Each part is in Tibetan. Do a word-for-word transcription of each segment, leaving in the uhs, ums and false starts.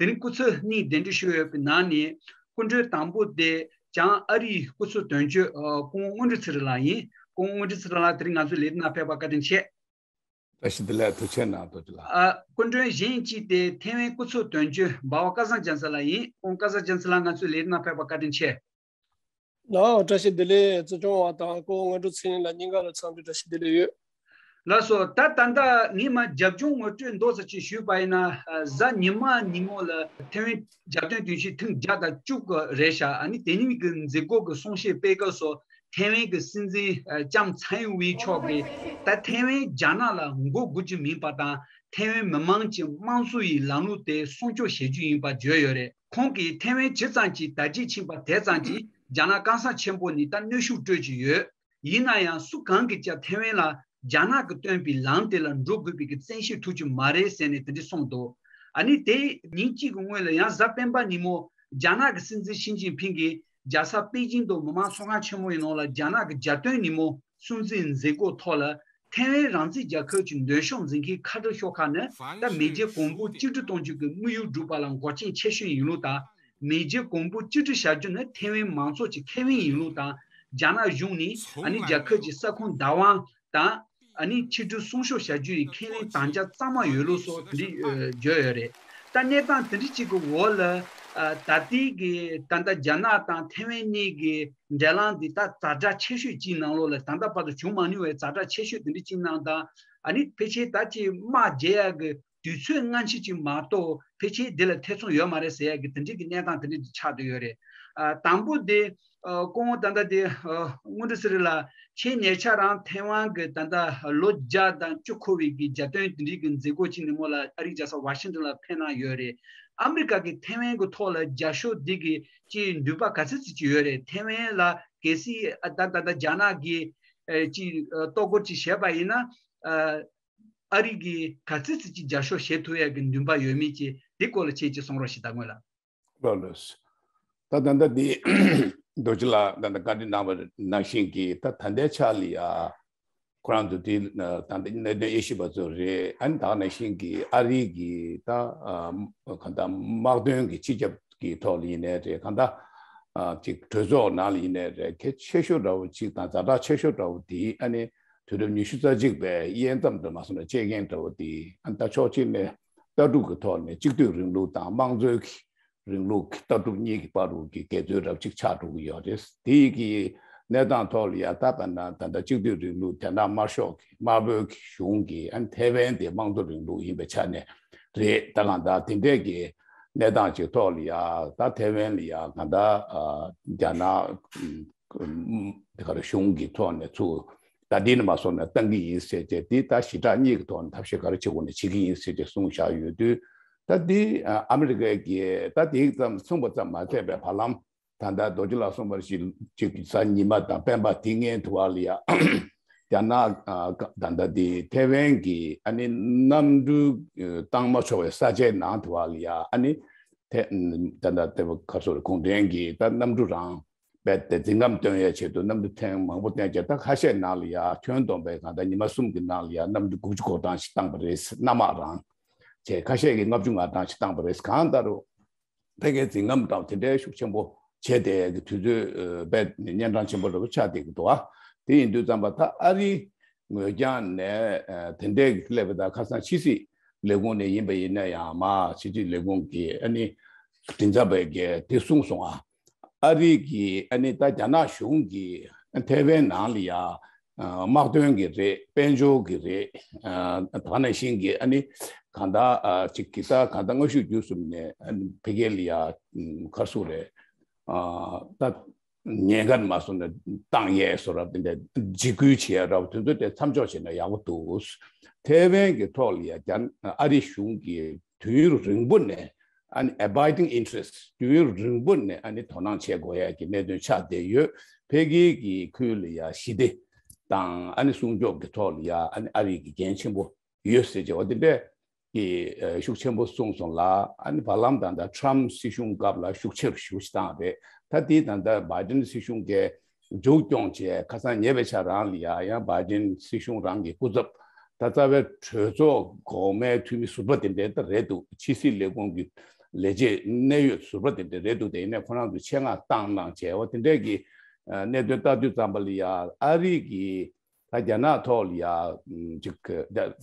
དེ་རིང་སྐུ་ཚབ་གཉིས་གདན་འདྲེན་ཞུས་ཡོད་པའི་ནང་ནས་སྐུ་མགྲོན་དང་པོ་དེ་བྱང་ཨ་རིའི་སྐུ་ཚབ་དོན་གཅོད་ཨ་སྐུ་ངོ་དངོས་གྲུབ་ཚེ་རིང་ལགས་ཡིན། སྐུ་ངོ་དངོས་གྲུབ་ཚེ་རིང་ལགས་དེ་རིང་ང་ཚོའི་ལས་རིམ་ནང་ཕེབས་པར་བཀའ་དྲིན་ཆེ། བཀྲ་ཤིས་བདེ་ལེགས། ཐུགས་རྗེ་གནང་། རྡོ་རྗེ་ལགས། ཨ་སྐུ་མགྲོན་གཞན་གཅིག་དེ་ཐེ་ཝན་སྐུ་ཚབ་དོན་གཅོད་འབའ་བ་སྐལ་བཟང་རྒྱལ་མཚན་ལགས་ཡིན། སྐུ་ངོ་སྐལ་བཟང་རྒྱལ་མཚན་ལགས་ང་ཚོའི་ལས་རིམ་ནང་ཕེབས་པར་བཀའ་དྲིན་ཆེ། ལགས་བཀྲ་ཤིས་བདེ་ལེགས། གཙོ་སྐྱོང་བ་དང་སྐུ་ངོ་དངོས་གྲུབ་ཚེ་རིང་ལགས་གཉིས་ཀ་ལ་འཚམས་འདྲི་བཀྲ་ཤིས་བདེ་ལེགས་ཡོད། ལགས་སོ། ད་ད་ལྟ་ངས་མར་རྒྱབ་ལྗོངས་ངོ་སྤྲོད་མདོ་ཙམ་ཅིག་ཞུས་པ་ཡིན་ན། ཨ་གཟའ་ཉི་མ་ཉིན་མོ་ལ་ཐེ་ཝན་རྒྱབ་རྟེན་དོན་གཅོད་ཐེངས་བརྒྱ་དང་བཅུ་དགུ་རེད་ཤག་ཨ་ནི་དེ་ཉིན་གྱི་མཛད་སྒོ་གི་གསུང་བཤད་སྤེལ་སྐབས་སུ་ཐེ་ཝན་གྱི་སྲིད་འཛིན་ཨ་ལྕམ་ཚའེ་ཝེན་མཆོག་གིས་ད་ཐེ་ཝན་རྒྱ་ནག་ལ་མགོ་སྒུར་རྒྱུ་མིན་པ་དང་། ཐེ་ཝན་མི་དམངས་ཀྱི་དམངས་གཙོ་ཡི་ལམ་ལུགས་དེ་སྲུང་སྐྱོབ་བྱེད་རྒྱུ་ཡིན་པ་བརྗོད་ཡོད་རེད། ཁོང་གིས་ཐེ་ཝན་ཇི་ཙམ་གྱིས་དར་རྒྱས་ཕྱིན་པ་དེ་ཙམ་གྱིས་རྒྱ་ནག་སྐམ་ས་ཆེན་པོ་ནས་ད་གནོན་ཤུགས་སྤྲོད་ཀྱི་ཡོད། ཡིན་ན་ཡང་སུ་གང་གིས་ཀྱང་ཐེ་ཝན་ལ་རྒྱ་ནག་གིས་སྟོན་པའི་ལམ་དེ་ལ་འགྲོ་དགོས་པའི་གི་བཙན་ཤེད་ཐུབ་ཀྱི་མ་རེད་ཟེར་ནས་དེ་འདྲ་གསུངས་འདུག་ཨ་ནི་དེ་ཉིན་གཅིག་གི་སྔོན་ལ་ཡང་གཟའ་སྤེན་པ་ཉིན་མོ་རྒྱ་ནག་གི་སྲིད་འཛིན་ཞི་ཅིན་ཕིང་གིས་རྒྱལ་ས་པེ་ཅིང་དུ་མི་དམངས་ཚོགས་ཁང་ཆེན་མོ་ཡི་ནང་ལ་རྒྱ་ནག་གི་རྒྱལ་སྟོན་ཉིན་མོ་སྲུང་བརྩིའི་མཛད་སྒོ་ཐོག་ལ་ཐེ་ཝན་རང་བཙན་རྒྱལ་ཁབ་ཀྱི་མདུན་ཤོག་འཛིན་མཁན་ཁ་དྲག་ཤོག་ཁག་ནི་ད་མེས་རྒྱལ་གོང་བུ་གཅིག་སྒྲིལ་གཏོང་རྒྱུ་གི་དམིགས་ཡུལ་བསྒྲུབ་པ་ལ་འགོག་རྐྱེན་ཆེ་ཤོས་ཡིན་ལུགས་དང་། མེས་རྒྱལ་གོང་བུ་གཅིག་སྒྲིལ་བྱ་རྒྱུ་ནི་ཐེ་ཝན་མང་ཚོགས་ཀྱི་ཁེ་ཕན་ཡིན་ལུགས་དང་། རྒྱ་ནག་གཞུང་ནི་ཨ་ནི་རྒྱལ་ཁབ་ཀྱི་ས་ཁོངས་བདག་དབང་དང་། ཨ་ནི་ཕྱི་འབྲེལ་སྲུང་སྐྱོབ་བྱ་རྒྱུ་ཡི་ཁས་ལེན་དམ་བཅའ་གཙང་མ་ཡོད་ལུགས་སོགས་དེ་འདྲ་བརྗོད་ཡོད་རེད། ད་གནས་སྟངས་དེ་འདྲ་གཅིག་གི་འོག་ལ་ད་ལྟའི་གི་ད་ལྟ་རྒྱ་ནག་དང་ཐེ་ཝན་གཉིས་ཀྱི་འབྲེལ་ལམ་འདི་ད་ཛ་དྲག་ཆེ་ཤོས་ཅིག་ནང་ལོགས་ལ་ད་ལྟ་བར་དུ་བྱུང་མ་མྱོང་བའི་ཛ་དྲག་ཆེ་ཤོས་དེ་འདྲ་ཅིག་ནང་དང་། ཨ་ནི་ཕལ་ཆེར་ད་ཅིག་དམག་རྒྱག་ཡག་གི་དུས་ཚོད་སྔ་ཕྱི་ཅིག་མ་གཏོགས་ཕལ་ཆེར་འདི་ལ་ཐེ་ཚོམ་ཡོད་མ་རེད་ཟེར་ཡག་གི་དེ་འདྲ་གི་གནས་སྟངས་དེ་འདྲ་ཅིག་ཆགས་བསྡད་ཡོད་རེད། ཨ་དང་པོ་དེ་ཨ་སྐུ་ངོ་ད་ལྟ་དེ་ཨ་དངོས་གྲུབ་ཚེ་རིང་ལགས་ཁྱེད་ཉེ་ཆར་རང་ཐེ་ཝན་གྱི་ད་ལྟ་ལོ་བརྒྱ་དང་བཅུ་འཁོར་བའི་གི་རྒྱལ་སྟོན་དེ་འདྲའི་གི་མཛད་སྒོ་ཅིག་ནས་མོ་ལ་ཨ་རིའི་རྒྱལ་ས་ཝ་ཤིང་ཏོན་ལ་ཕེབས་གནང་ཡོད་རེད། ཨ་མི་རི་ཀ་གི་ཐེ་ཝན་གི་ཐོག་ལ་རྒྱབ་སྐྱོར་འདི་གི་ཅིག་འདུན་པ་ག་ཚོད་ཅིག་ཡོད་རེད། ཐེ་ཝན་ལ་གལ་སྲིད་ཨ་ད་ད་ལྟ་རྒྱ་ནག་གིས་ཨ་ཅིག་ཨ་གཏོར་རྒོལ་ཅིག་བྱས་པ་ཡིན་ན་ཨ་ཨ་རི་གིས་ག་ཚོད་ཅིག་རྒྱབ་སྐྱོར་བྱེད་ཐུབ་ཡག་གི་འདུན་པ་ཡོད་མེད་ཅིག་འདི་སྐོར་ལ་ཁྱེད་ཀྱིས་གསུང་རོགས་ཞེས་ད་སྔོན་ལ། ལགས་ལགས། ད་ད་ལྟ་འདི་རྡོ་རྗེ་ལགས་ད་ལྟ་བཀའ་འདྲི་གནང་བ་ནང་བཞིན་གྱི་ད་ད་ལྟའི་ཆ་ལ་ཡ་ཁོ་རང་ཚོ་དེ་ད་ལྟ་གནད་དོན་དབྱེ་ཞིབ་པ་ཚོ་རེད། ཨ་ནི་ད་ག་ནང་བཞིན་གྱི་ཨ་རི་གི་ད་ཨ་ག་ད་དམག་དོན་གྱི་སྤྱི་ཁྱབ་ཀྱི་ཐོག་ལ་ཡིན་ནའི་རེད། གང་ལྟར་ཨ་ཅིག་གྲོས་ཚོགས་ནང་ལ་ཡིན་ནའི་རེད། གལ་ཆེ་ཤོས་འདྲ་བོ་ཅིག་དང་ཛ་དྲག་ཆེ་ཤོས་འདྲ་བོ་དེ་ཨ་ནི་དུས་རབས་ཉི་ཤུ་རྩ་གཅིག་པའི་དབྱེ་མཚམས་འདྲ་མ་སོང་ན་བཅད་མཁན་འདྲ་བོ་དེ་ཨ་ནི་ད་ཕྱོགས་གཅིག་ནས་ལྟ་གྲུབ་ཀྱི་ཐོག་ནས་གཅིག་སྡུད་རིང་ལུགས་དང་དམངས་གཙོའི་གི་རིང་ལུགས་ཀྱི་ལྟ་གྲུབ་གཉིས་ཀྱི་བར་དུ་གི་འགལ་འཛོལ་རབ་ཅིག་ཆགས་འགྲོ་གི་ཡོད་རེད། དེ་ཡི་གི་གནས་སྟངས་ཐོག་ལ་ཡ་ད་བར་ན་ད་ལྟ་གཅིག་སྡུད་རིང་ལུགས་རྒྱ་ནག་དམར་ཤོག་གི་དམར་པོའི་གི་གཞུང་གིས་ཨ་ནི་ཐེ་ཝན་དེ་དམངས་གཙོ་རིང་ལུགས་ཡིན་པའི་ཆ་ནས་རེད། ད་གང་ལྟར་དེ་འདྲས་ཀྱི་གནས་སྟངས་ཅིག་ཐོག་ལ་ཡ་ད་ཐེ་ཝན་ལ་ཡ་གང་ལྟར་ཨ་རྒྱ་ནག་ཨ་དེ་ག་རེ་གཞུང་གི་ཐོག་ནས་ཚུར་ད་འདི་ནས་མ་སོང་ན་བཏང་གི་ཡིན་ཟེར་བྱས་དེ་ད་ཞི་དྲག་གཉིས་ཀྱི་ཐོག་ནས་ཐབས་ཤེས་ག་རེ་བྱེད་དགོས་ན་བྱེད་ཀྱི་ཡིན་ཟེར་བྱས་གསུངས་བཞག་ཡོད་དུས། ད་འདི་ཨ་མི་རི་ཀའི་གི་ད་དེ་ཙམ་གསུངས་པ་ཙམ་མ་ཟད་པའི་བར་ལམ་ད་ལྟ་རྡོ་རྗེ་ལགས་གསུངས་པ་བཞིན་གཅིག་གི་གཟའ་ཉི་མ་དང་སྤེན་པ་དེ་སྔའི་དུ་བ་ལ་ཡ་རྒྱ་ནག་ཨ་ད་ལྟ་དེ་ཐེ་ཝན་གྱི་ཨ་ནི་གནམ་གྲུ་བཏང་མ་ཆོག་པའི་ས་ཆའི་ནང་དུ་བ་ལ་ཡ་ཨ་ནི་ཐེ་ད་ལྟ་དེ་བ་ག་སོ་རེ་གུང་ཁྲན་གྱི་ད་གནམ་གྲུ་རང་རྦད་དེ་འཛིན་སྐྱོང་སྟོན་ཡའི་ཆེད་དུ་གནམ་གྲུ་ཐེངས་མང་པོ་བཏོན་བྱས། ད་ཁ་ཤས་ནང་ལ་ཡ་ཁྱོན་བསྡོམས་པའི་གང་ལྟར་ཉི་མ་གསུམ་གྱི་ནང་ལ་ཡ་གནམ་གྲུ་དགུ་བཅུ་གོ་གྲངས་ཤིག་བཏང་པ་རེད། གནམ་དམག་རང་བྱས་ཁ་ཤས་ཀྱིས་ལྔ་བཅུ་ང་གྲངས་ཤིག་བཏང་པ་རེད། གང་ལྟར་ཕ་གིའི་འཛིན་སྐྱོང་དང་དེ་འདྲའི་ཤུགས་ཆེན་པོ་བྱས་ཏེ་གི་དུས་ཚོད་ཨ་རྦད་ནས་གཉན་འཕྲང་ཆེན་པོ་འདྲ་པོ་ཆགས་བསྡད་ཀྱི་འདུག་ཨ། དེ་ཡིན་དུས་ཙམ་པ་ད་ཨ་རིའི་ངོས་རྒྱང་ནས་ཨ་དེ་འདྲའི་གི་སླེབས་པ་ད་ཁ་སང་ཕྱི་སྲིད་ལས་ཁུངས་ནས་ཡིན་པ་ཡིན་ན་ཡང་མ་ཕྱི་སྲིད་ལས་ཁུངས་ཀྱི་ཨ་ནི་མགྲིན་ཚབ་པས་ཀྱི་དེ་གསུངས་སོང་ཨ། ཨ་རི་གི་ཨ་ནི་ད་རྒྱ་ནག་གཞུང་གིས་ཐེ་ཝན་ནང་ལ་ཡ་ཨ་དམག་དོན་གྱི་རེད། དཔལ་འབྱོར་གྱི་རེད། ཨ་ད་ག་ནང་བཞིན་གྱི་ཨ་ནི་གང་ལྟར་ཨ་ཅིག་གི་ད་གང་ལྟར་སྔ་ཤོས་བརྒྱུད་གསུམ་ནས་ཨ་ནི་ཕ་གི་ལ་ཡ་ཨ་ག་རེ་ཟེར་དགོས་རེད། ཨ་ད་ཉེན་ཁ་མ་སོང་ན་བཏང་ཡས་བཟོ་འདྲ་དེ་འདྲ་འཇིགས་སྐུལ་བྱེད་ཡས་འདྲ་བོ་དེ་ཚོ་དེ་མཚམས་འཇོག་བྱས་ན་ཡག་པོ་འདུག་ཐེ་ཝན་གྱི་ཐོག་ལ་ཡ་རྒྱ་ཨ་རི་གཞུང་གིས་དུས་ཡུན་རིང་པོ་ནས་ཨ་ནི་abiding interest དུས་ཡུན་རིང་པོ་ནས་ཨ་ནི་དོ་སྣང་བྱེད་དགོས་ཡ་གི་གནད་དོན་ཆགས་བསྡད་ཡོད། ཕ་གི་གི་ཁུལ་ལ་ཡ་ཞི་བདེ་དང་ཨ་ནི་སྲུང་སྐྱོབ་ཀྱི་ཐོག་ལ་ཡ་ཨ་ནི་ཨ་རི་གི་འགན་ཆེན་པོ་ཡོད་ཟེར་བྱས་པ་དེ་འདྲས་ཀྱི་ཨ་ཤུགས་ཆེན་པོ་གསུངས་སོང་ལ། ཨ་ནི་བར་ལམ་ད་ལྟ་ཊམ་སྲིད་གཞུང་སྐབས་ལ་ཤུགས་ཆེ་རུ་ཞེ་པོ་ཅིག་བཏང་རེད། ད་དེ་ད་ལྟ་བྷའི་ཌེན་སྲིད་གཞུང་གིས་མཇུག་སྐྱོང་བྱས་ཁ་སང་ཉེ་བའི་ཆར་རང་ལ་ཡ་ཡང་བྷའི་ཌེན་སྲིད་གཞུང་རང་གི་སྐུ་ཚབ་ད་རྩ་བའི་གྲོས་ཚོགས་གོང་མའི་འཐུས་མི་ཟུར་པ་དེ་འདྲའི་ད་རེད་འདུག་ཕྱི་སྲིད་ལས་ཁུངས་ཀྱི་ ལས་བྱེད་གནད་ཡོད་ཟུར་པ་དེ་འདྲ་རེད་འདུག་དེ་ཡིན་ནའི་ཁོ་རང་ཚོས་ཆེད་མངགས་བཏང་གནང་བྱས་པ་དེ་འདྲས་ཀྱི་གནད་དོན་ལྟ་དུས་ཙམ་པ་ལ་ཡ་ཨ་རི་གི་ད་རྒྱ་ནག་ཐོག་ལ་ཡ་ཅིག་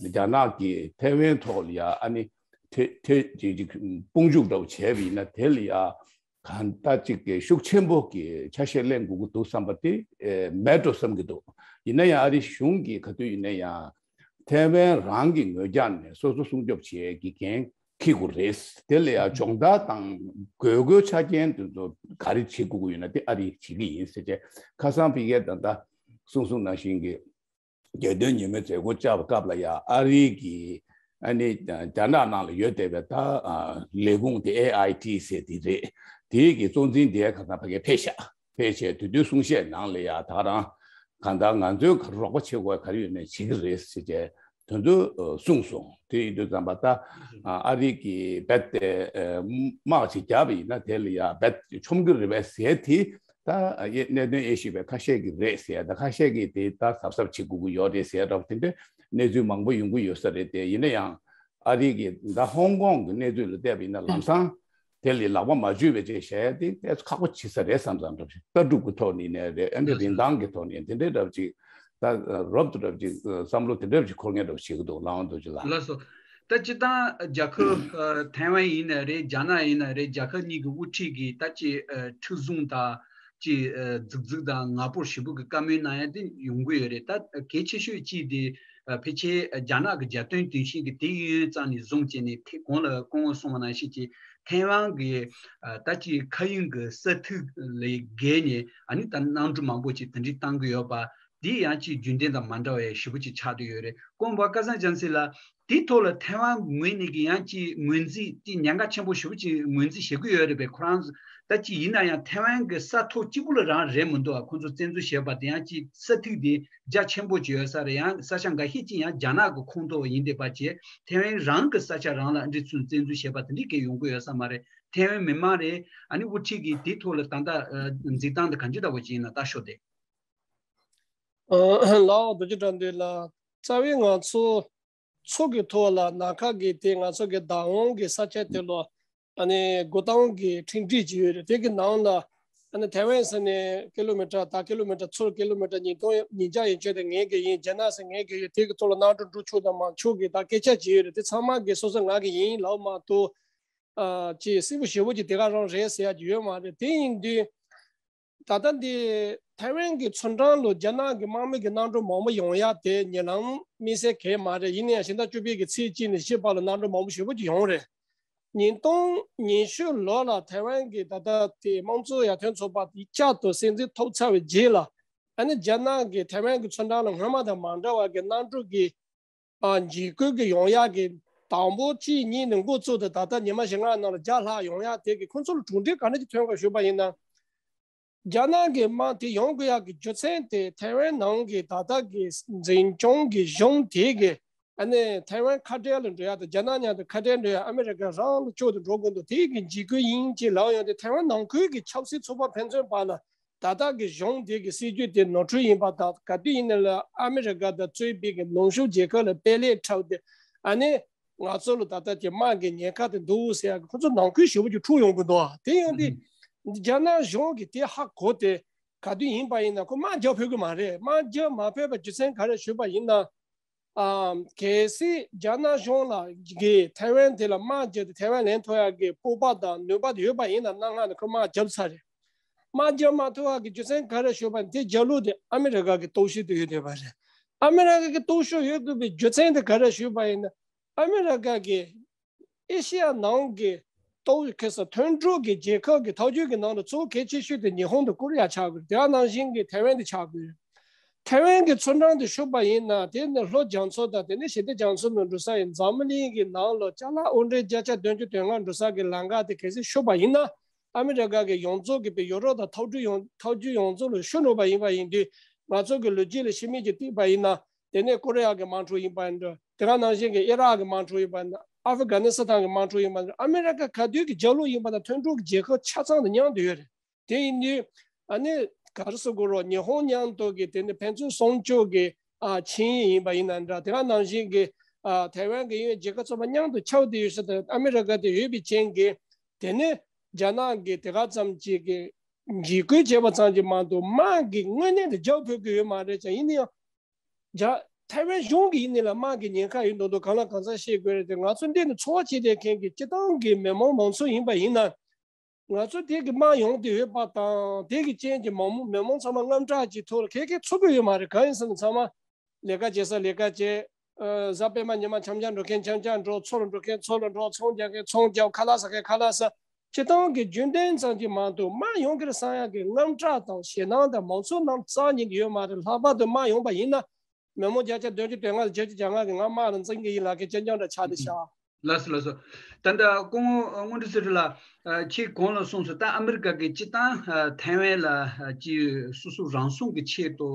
རྒྱ་ནག་གིས་ཐའེ་ཝན་ཐོག་ལ་ཡ་ཨ་ནི་ཐེ་ཐེ་ཅིག་ཅིག་དཔུང་འཇུག་འདྲ་བོ་བྱས་པ་ཡིན་ན་དེ་ལ་ཡ་གང་ལྟར་ཅིག་གི་ཤུགས་ཆེན་པོ་གི་ཆ་ཤས་ལེན་དགོས་ཀྱི་འདུག་བསམ་པ་དེ་མེད་འགྲོ་བསམ་གྱི་འདུག་ཡིན་ན་ཡང་ཨ་རི་གཞུང་གིས་ག་དུས་ཡིན་ན་ཡང་ཐའེ་ཝན་རང་གི་ངོས་རྒྱག་ནས་སོ་སོ་སྲུང་སྐྱོབ་བྱེད་ཀྱི་འགན་འཁྱེར་དགོས་རེད། དེ་ལ་ཡང་སྦྱོང་བརྡར་དང་དགོས་མཁོའི་ཆ་རྐྱེན་དེ་ཚོ་ག་རེ་བྱེད་དགོས་ཀྱི་ཡོད་ན་དེ་ཨ་རིས་བྱེད་ཀྱི་ཡིན་ཟེར་བྱས་ཁ་སང་ཕ་གིར་ད་ལྟ་གསུང་གསུང་ནང་བཞིན་གྱི་རྒྱལ་དོན་ཉིན་མོའི་མཛད་སྒོ་བཅར་བའི་སྐབས་ལ་ཡང་ཨ་རིའི་གི་ཨ་ནི་རྒྱ་ནག་ནང་ལ་ཡོད་བསྡད་པའི་ད་ལས་ཁུངས་དེ་ཨེ་ཨའི་ཊི་ཟེར་དེ་རེད། དེའི་གི་གཙོ་འཛིན་དེ་ཁ་སང་ཕ་གིར་ཕེབས་ཤག་ཕེབས་བྱས་དེ་དུས་གསུང་བཤད་ནང་ལ་ཡང་ད་རང་གང་ལྟར་ང་ཚོའི་ག་རོགས་པ་བྱེད་དགོས་ག་རེ་ཡོད་ནས་བྱེད་ཀྱི་རེད་ཟེར་བྱས་དེ་ཚོ་གསུངས་སོང་། དེ་ཡིན་དུས་ཙམ་པ་ད་ཨ་རི་གི་རྦད་དེ་དམག་ཅིག་བརྒྱབ་པ་ཡིན་ན་དེ་ལ་ཡང་རྦད་མཆོང་གི་རེད་པས་ཟེར་དེ་ད་གནད་དོན་དབྱེ་ཞིབ་པའི་ཁ་ཤས་ཀྱིས་རེད་ཟེར་ད་ཁ་ཤས་ཀྱིས་དེ་ད་གཟབ་གཟབ་བྱེད་དགོས་ཀྱི་ཡོད་རེད་ཟེར་འདྲ་པོ་དེ་འདྲའི་གནས་ཚུལ་མང་པོ་ཡོང་གི་ཡོད་ས་རེད། དེ་ཡིན་ན་ཡང་ཨ་རི་གི་ད་ཧོང་ཀོང་གི་གནས་ཚུལ་ལ་བལྟས་པ་ཡིན་ན་ལམ་སང་དེ་ལ་ལག་པ་མ་འཇུས་པའི་ཅེས་བཤད་ཡ་དེ་ཏོག་ཙམ་ཁག་པོ་ཆགས་ས་རེད་བསམ་བསམ་འདྲ་པོ་ཞིག་ལྟ་གྲུབ་ཀྱི་ཐོག་ནས་ནས་རེད། ཨ་ནི་རིན་ཐང་གི་ཐོག་ནས་དེ་འདྲའི་འདྲ་པོ་ཅིག་ད་རོབ་ཏུ་འདྲ་པོ་ཅིག་བསམ་བློ་དེ་འདྲ་པོ་ཅིག་འཁོར་མཁན་འདྲ་པོ་ཞིག་འདུག་ལགས་འོང་རྡོ་རྗེ་ལགས། ལགས་སོ། ད་སྤྱིར་བཏང་རྒྱལ་ཁབ་ཐའེ་ཝན་ཡིན་ན་རེད། རྒྱ་ནག་ཡིན་ན་རེད། རྒྱལ་ཁབ་གཉིས་ཀྱི་དབུ་ཁྲིད་ཀྱིས་ད་ཅིག་མཁྲེགས་བཟུང་དང་ཅིག་རྫིག་རྫིག་དང་ངར་པོ་ཞེ་པོ་གི་བཀའ་མོལ་གནང་ཡ་དེ་ཡོང་གི་ཡོད་རེད། ད་གལ་ཆེ་ཤོས་གཅིག་དེ་ཕལ་ཆེར་རྒྱ་ནག་གི་རྒྱལ་དོན་དོན་ཆེན་གྱི་དེ་ཡོན་ཙམ་ནས་བཟུང་བྱས་ནས་དེ་གོང་ལ་སྐུ་ངོ་གསུངས་པ་ནང་བཞིན་གྱི་ཐའེ་ཝན་གྱི་ད་ཅིག་མཁའ་དབྱིངས་ཀྱི་ས་ཐིག་ལས་བརྒལ་ནས་ཨ་ནི་ད་གནམ་གྲུ་མང་པོ་ཅིག་དེ་འདྲའི་བཏང་གི་ཡོད་པ། འདི་ཡང་ཅིག་རྒྱུན་ལྡན་དང་མ་འདྲ་བའི་ཞེ་པོ་ཅིག་ཆགས་བསྡད་ཡོད་རེད། ཀོང་པ་སྐལ་བཟང་རྒྱ་མཚོ་ལགས། དེའི་ཐོག་ལ་ཐའེ་ཝན་ངོས་ནས་ཀྱི་ཡང་ཅིག་ངོས་འཛིན་ཅིག་ཉེན་ཁ་ཆེན་པོ་ཞེ་པོ་ཅིག་ངོས་འཛིན་བྱེད་ཀྱི་ཡོད་རེད་པས། ཁོ་རང་ཚོ་ད་ཅིག་ཡིན་ན་ཡང་ཐའེ་ཝན་གྱི་ས་ཐོག་གཅིག་པུ་ལ་རང་རེད་མི་འདུག་ཨ་ཁོང་ཚོ་བཙན་འཛུལ་བྱས་པ་དེ་ཡང་ཅིག་ས་ཐིག་དེ་རྒྱ་ཆེན་པོ་ཅིག་ཡོད་ས་རེད། ཡང་ས་ཆ་འགའ་ཤས་ཅིག་ཡང་རྒྱ་ནག་གི་ཁོངས་གཏོགས་ཡིན་བསྡད་པ་བྱས། ཐའེ་ཝན་རང་གི་ས་ཆ་རང་ལ་ཨ་འདྲི་ཚུལ་བཙན་འཛུལ་བྱས་པ་དེ་འདྲའི་སྐད་ཡོང་གི་ཡོད་ས་མ་རེད། ཐའེ་ཝན་མི་མང་རེད། ཨ་ནི་དབུ་ཁྲིད་ཀྱིས་དེའི་ཐོག་ལ་ད་ལྟ་འཛིན་སྟངས་དེ་གང་ཅི་འདྲ་བོ་ཅིག་ཡིན་ན་ལྟ་ཤོག་དེ། ལགས་འོང་རྡོ་རྗེ་དགྲ་འདུལ་ལགས། རྩ་བའི་ང་ཚོ་མཚོ་གི་ཐོག་ལ་ནམ་མཁའ་གི་དེ་ང་ཚོ་གི་བདག་དབང་གི་ས་ཆ་དེ་ལ་ཨ་ནི་འགོ་སྟངས་ཀྱི་ཁྲིམས་སྒྲིག་ཅིག་ཡོད་རེད། དེ་གི་ནང་ལ་ཨ་ནི་ཐའེ་ཝན་ཟེར་ནས་ཀི་ལོ་མི་ཊར་ད་ཀི་ལོ་མི་ཊར་ཚུར་ཀི་ལོ་མི་ཊར་ཉིས་སྟོང་ཉིས་བརྒྱ་ཡན་ཆད་དེ་ངེད་ཀྱི་ཡིན། རྒྱ་ནག་ཟེར་ངེད་ཀྱི་ཡོད། དེ་གི་ཐོག་ལ་གནམ་གྲུ་འགྲོ་ཆོག་དང་མ་ཆོག་གི་ད་སྐད་ཆ་ཅིག་ཡོད་རེད། དེ་ཚང་མ་གི་སོ་སོ་ང་གི་ཡིན་ལབ་མ་གཏོགས་ཨ་ཅིག་སྲིད་པ་ཞེ་པོ་ཅིག་དེ་ག་རང་རེད་ཟེར་ཡ་ཅིག་ཡོད་མ་རེད། དེ་ཡིན་དུས། ད་ལྟ་འདི་ཐའེ་ཝན་གྱི་མཚོ་འགྲམ་ལ་རྒྱ་ནག་གི་དམག་མི་གི་གནམ་གྲུ་མང་པོ་ཡོང་ཡ་དེ་ཉེ་ལམ་དམིགས་བསལ་གང་ཡང་མ་རེད། ཡིན་ན་ཡང་ཕྱི་ཟླ་བཅུ་པའི་གི་ཚེས་གཅིག་ནས་བཞི་བར་ལ་གནམ་གྲུ་མང་པོ་ཞེ་པོ་ཅིག་ཡོང་རེད། ཉིས་སྟོང་ཉི་ཤུ་ལོ་ལ་ཐའེ་ཝན་གྱི་ད་ལྟ་དེ་དམངས་གཙོ་ཡར་ཐོན་ཚོགས་པ་དེ་བསྐྱར་དུ་སྲིད་འཛིན་ཐོབ་ཚར་བའི་རྗེས་ལ་ཨ་ནི་རྒྱ་ནག་གིས་ཐའེ་ཝན་གྱི་མཚོ་འགྲམ་ལ་སྔོན་མ་དང་མ་འདྲ་བ་གི་གནམ་གྲུ་གི་ཨ་འཇིགས་སྐུལ་གྱི་ཡོང་ཡག་གི་དང་པོ་གཅིག་གཉིས་ནས་འགོ་བཙུགས་ཏེ་ད་ལྟ་ཉི་མ་བཞི་ལྔ་ནང་ལ་བརྒྱ་ལྷག་ཡོང་ཡག་དེ་གི་ཁོང་ཚོ་ལ་གྲུབ་འབྲས་ག་འདྲ་ཅིག་ཐོན་ག་ཞུས་པ་ཡིན་ན། རྒྱ་ནག་གི་དམག་དེ་ཡོང་དགོས་ཡག་གི་རྒྱུ་མཚན་དེ་ཐའེ་ཝན་ནང་གི་ད་ལྟ་གི་འཛིན་སྐྱོང་གི་གཞུང་དེ་གི་ཨ་ནི་ཐའེ་ཝན་ཁ་བྲལ་ལ་འགྲོ་ཡག་དང་རྒྱ་ནག་མཉམ་དུ་ཁ་བྲལ་འགྲོ་ཡག་ཨ་མི་རི་ཀ་རང་ལ་སྐྱོ་དུ་འགྲོ་དགོས་འདུག་དེ་གི་འཇིགས་སྐུལ་ཡིན་ཅེས་ལབ་ཡོང་དུས་ཐའེ་ཝན་ནང་ཁུལ་གྱི་ཆབ་སྲིད་ཚོགས་པ་ཕན་ཚུན་བར་ལ། ད་ལྟ་གི་གཞུང་དེ་གི་སྲིད་ཇུས་དེ་ནོར་འཁྲུལ་ཡིན་པ་དང་། ག་དུས་ཡིན་ན་ལ་ཨ་མི་རི་ཀ་དང་གཙོས་པའི་གི་ནུབ་ཕྱོགས་རྒྱལ་ཁབ་ལ་དཔེ་ལེགས་འཁྲབ་སྟེ་ཨ་ནི་ང་ཚོ་ལ་ད་ལྟ་དེ་དམག་གི་ཉེན་ཁ་དེ་འདུག་ཟེར་ཡག་གི་ཁོ་ཚོ་ནང་ཁུལ་ཞེ་པོ་ཅིག་འཁྲུག་ཡོང་གི་འདུག་དེ་ཡོང་དུས་རྒྱ་ནག་གཞུང་གིས་དེ་ཧ་གོ་སྟེ་ག་དུས་ཡིན་པ་ཡིན་ན་ཁོ་དམག་རྒྱག་ཕོད་གི་མ་རེད། དམག་རྒྱག་མ་ཕོད་པ་རྒྱུ་མཚན་ག་རེ་ཞུས་པ་ཡིན་ན། ཨ་གལ་སྲིད་རྒྱ་ནག་གཞུང་ལ་གི་ཐའེ་ཝན་དེ་ལ་དམག་རྒྱག་སྟེ་ཐའེ་ཝན་ལེན་ཐུབ་ཡག་གི་སྤོབས་པ་དང་ནུས་པ་དེ་ཡོད་པ་ཡིན་ན་གནའ་སྔ་ནས་ཁོས་དམག་བརྒྱབ་ཚར་རེད། དམག་རྒྱག་མ་ཐུབ་པ་གི་རྒྱུ་མཚན་ག་རེ་ཞུས་པ་ཡིན་ན་དེ་རྒྱབ་ལོགས་དེ་ཨ་མི་རི་ཀ་གི་སྟོབས་ཤུགས་དེ་ཡོད་བསྡད་པ་རེད། ཨ་མི་རི་ཀ་གི་སྟོབས་ཤུགས་ཡོད་དགོས་པའི་རྒྱུ་མཚན་དེ་ག་རེ་ཞུས་པ་ཡིན་ན། ཨ་མི་རི་ཀ་གི་ཨེ་ཤེ་ཡ་ནང་གི་ཏོག་ཁེ་ས་མཐུན་གྲོགས་ཀྱི་རྒྱལ་ཁབ་ཀྱི་ཐག་གཅོད་ཀྱི་ནང་དུ་གཙོ་བོ་གལ་ཆེ་ཤོས་དེ་ཉི་ཧོང་དང་ཀོ་རི་ཡ་ཆགས་དགོས་རེད། དེ་ག་ནང་བཞིན་གྱི་ཐའེ་ཝན་དེ་ཆགས་དགོས་རེད། ཐའེ་ཝན་གྱི་མཚོ་འགྲམ་དུ་ཞུགས་པ་ཡིན་ན་དེ་ནི་ལྷོ་རྒྱ་མཚོ་དང་དེ་ནས་ཞི་བདེ་རྒྱ་མཚོ་ནང་འགྲོ་ས་ཡིན། འཛམ་བུ་གླིང་གི་ནང་ལ་ཅ་ལག་དབོར་འདྲེན་བརྒྱ་ཆ་བདུན་ཅུ་དོན་ལྔ་འགྲོ་ས་གི་ལམ་ཁ་དེ་གལ་སྲིད་ཞུགས་པ་ཡིན་ན། ཨ་མི་རི་ཀ་གི་ཡོངས་རྫོགས་ཀྱི་པའི་ཡོ་རོབ་དང་ཐག་གཅོད་ཡོངས་ཐག་གཅོད་ཡོངས་རྫོགས་ལ་ཤུགས་སྣོན་པ་ཡིན་པ་ཡིན་དུས་ང་ཚོ་གི་ལོ་རྒྱུས་ལ་ཕྱི་མིག་ཅིག་བལྟས་པ་ཡིན་ན། དེ་ནས་ཀོ་རི་ཡ་གི་དམག་འཁྲུག་ཡིན་པ་འདྲ། དེ་ག་ནང་བཞིན་གྱི་ཨི་རག་གི་དམག་འཁྲུག་ཡིན་པ་འདྲ། ཨ་ཧྥི་གྷ་ནི་སི་ཐན་གྱི་དམག་འཁྲུག་ཡིན་པ་འདྲ། ཨ་མི་རི་ཀ་ག་དུས་ཀྱི་རྒྱབ་ལོགས་ཡིན་པ་དང་མཐུན་གྲོགས་ཀྱི་རྒྱལ་ཁབ་ཆ་ཚང་དང་མཉམ་དུ་ཡོད་རེད། དེ་ཡིན་དུས་ཨ་ནི་ག་རེ་ཟེར་དགོས་རོགས། ཉི་ཧོང་མཉམ་དུ་གི་དེ་ནི་ཕན་ཚུན་སྲུང་སྐྱོབ་ཀྱི་ཨ་ཆིངས་ཡིག་ཡིན་པ་ཡིན་ན་འདྲ། དེ་ག་ནང་བཞིན་གྱི་ཨ་ཐའེ་ཝན་གྱི་ཡུལ་རྒྱལ་ཁབ་ཚོ་མཉམ་དུ་ཆགས་བསྡད་ཡོད་ས་དང་ཨ་མི་རི་ཀ་དེ་ཡོད་པའི་རྐྱེན་གྱིས་ དེ་ནས་རྒྱ་ནག་གིས་དེ་ག་ཙམ་ཅིག་གི་འཇིགས་སྐུལ་བྱས་པ་ཙམ་གྱིས་མ་གཏོགས་དམག་གི་དངོས་གནས་དེ་རྒྱག་ཕོད་ཀྱི་ཡོད་མ་རེད་ཀྱང་། ཡིན་ན་ཡང་རྒྱ་ཐའེ་ཝན་གཞུང་གིས་ཡིན་ནའི་ལ་དམག་གི་ཉེན་ཁ་ཡོད་མདོག་མདོག་གང་ལ་གང་འཚམ་བཤད་དགོས་རེད་དེ། ང་ཚོ་འདི་ནས་འཚོ་བ་སྐྱེལ་བསྡད་མཁན་གྱི་སྤྱི་བཏང་གི་མི་མང་མང་ཚོགས་ཡིན་པ་ཡིན་ན། ང་ཚོ་དེ་གི་དམག་ཡོང་དུ་ཡོད་པ་དང་། དེ་གི་རྐྱེན་གྱིས་མང་མོ་མི་མང་ཚང་མ་དངངས་སྐྲག་གི་ཐོག་ལ་ཁེ་ཁེ་ཚུགས་ཀྱི་ཡོད་མ་རེད། གང་ཡིན་ཟེར་ན་ཚང་མ་ལས་ཀ་བྱེད་ས་ལས་ཀ་བྱེད། ཨ། གཟའ་སྤེན་པ་ཉི་མ་འཆམ་འཆམ་འགྲོ་མཁན་འཆམ་འཆམ་འགྲོ། འཚོ་ལ་འགྲོ་མཁན་འཚོ་ལ་འགྲོ། ཚོང་རྒྱག་མཁན་ཚོང་རྒྱག་ཁ་ལག་ཟ་མཁན་ཁ་ལག་ཟ། སྤྱི་བཏང་གི་རྒྱུན་ལྡན་ཙམ་གྱིས་མ་གཏོགས་དམག་ཡོང་གི་རེད་བསམ་ཡག་གི་དངངས་སྐྲག་དང་ཞེད་སྣང་དང་མང་ཚོགས་རྣམས་རྩ་ཉིད་ཡོད་མ་རེད། ལྷག་པར་དུ་དམག་ཡོང་པ་ཡིན་ན། མི་མང་བརྒྱ་ཆ་བདུན་ཅུ་དོན་ལྔ་ལ་བརྒྱད་ཅུ་གྱ་ལྔ་གིས་ང་དམག་ལ་འཛིང་གི་ཡིན་ལབ་མཁན་རྐྱང་རྐྱང་འདྲ་ཆགས་བསྡད་ཤག། ལགས་སོ། ལགས་སོ། ད་ལྟ་སྐུ་ངོ་དངོས་གྲུབ་ཚེ་རིང་ལགས། ཨ། ཁྱེད་གོང་ལ་གསུངས་སོང་། ད་ཨ་མི་རི་ཀ་གིས་སྤྱིར་བཏང་། ཨ། ཐའེ་ཝན་ལ། ཨ། ཅིག་སོ་སོ་རང་སྲུང་གི་ཆེད་དུ་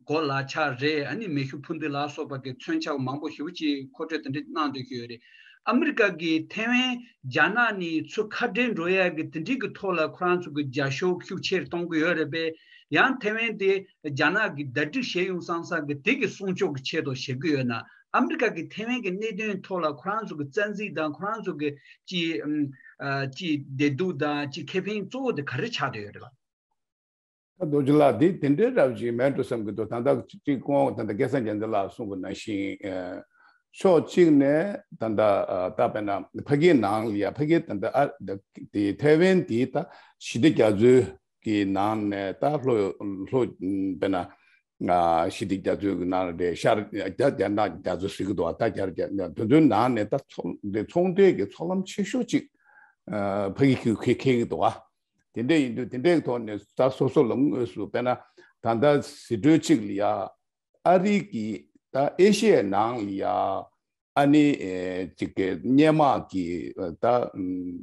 གོ་ལག་ཆགས་རེད། ཨ་ནི་མེ་ཤུགས་འཕུར་མདེལ་ལ་སོགས་པ་གི་མཚོན་ཆ་མང་པོ་ཞེ་པོ་ཅིག་མཁོ་སྤྲོད་དེ་འདྲ་གནང་སྡོད་ཀྱི་ཡོད་རེད། ཨ་མི་རི་ཀ་གིས་ཐའེ་ཝན་རྒྱ་ནག་ནས་ཚུར་ཁ་བྲལ་འགྲོ་ཡག་གི་དེ་འདྲའི་གི་ཐོག་ལ་ཁོ་རང་ཚོ་གི་རྒྱབ་སྐྱོར་ཤུགས་ཆེར་གཏོང་གི་ཡོད་རེད་པས། ཡང་ཐའེ་ཝན་དེ་རྒྱ་ནག་གིས་ཟླ་སྒྲིལ་བྱས་ཡོང་བསམ་བསམ་གི་དེ་གི་སྲུང་སྐྱོབ་ཀྱི་ཆེད་དུ་བྱེད་ཀྱི་ཡོད་ན། ཨ་མི་རི་ཀ་གི་ཐའེ་ཝན་གྱི་གནད་དོན་ཐོག་ལ་ཁོ་རང་ཚོ་གི་རྩ་འཛིན་དང་ཁོ་རང་ཚོ་གི་ཅི། ཨམ། ཨ། ཅི་བདེ་སྡུག་དང་ཅི་ཁེ་ཕན་གཙོ་བོ་དེ་ག་རེ་ཆགས་བསྡད་ཡོད་རེད་པ། ད་རྡོ་རྗེ་ལགས། འདི་དེ་འདྲའི་འདྲ་བོ་ཅིག་མེད་འགྲོ་བསམ་གྱི་འདུག། ད་ལྟ་ཅིག་ཁོང་ད་ལྟ་སྐལ་བཟང་རྒྱལ་མཚན་ལགས་གསུངས་པ་ནང་བཞིན། ཨ། ཕྱོགས་གཅིག་ནས་ད་ལྟ། ཨ། ད་དཔེར་ན་ཕ་གིའི་ནང་ལ་ཡ། ཕ་གིའི་ད་ལྟ། ཨ། ད་དེ་ཐའེ་ཝན་དེ་ད་ཞི་བདེ་རྒྱ་མཚོའི་གི་ནང་ནས་ད་ལྷོ་ལྷོ་དཔེར་ན། ཨ། ཞི་བདེ་རྒྱ་མཚོའི་གི་ནང་ལ་རེད། ཤར་རྒྱ་རྒྱ་ནག་རྒྱ་མཚོ་ཟེར་གི་འདུག་པ། ད་རྒྱ་རྒྱ་དེ་ཚོའི་ནང་ནས་ད་ཚོང་འདི་ཚོང་འབྲེལ་གི་ཚོགས་ལམ་ཆེ་ཤོས་གཅིག། ཨ། ཕ་གི་གིས་འཁེལ་འཁེལ་གི་འདུག་པ། དེ་འདྲ་ཡིན་དུས་དེ་འདྲའི་ཐོག་ནས་ད་སོ་སོ་ལ་དངོས་སུ་དཔེར་ན་ད་ལྟ་ཟེར་སྒྲོས་གཅིག་ལ་ཡ། ཨ་རི་གིས་ད་ཨེ་ཤི་ཡའི་ནང་ལ་ཡ། ཨ་ནི། ཨེ། ཅིག་གི་སྔོན་མ་གི་ད་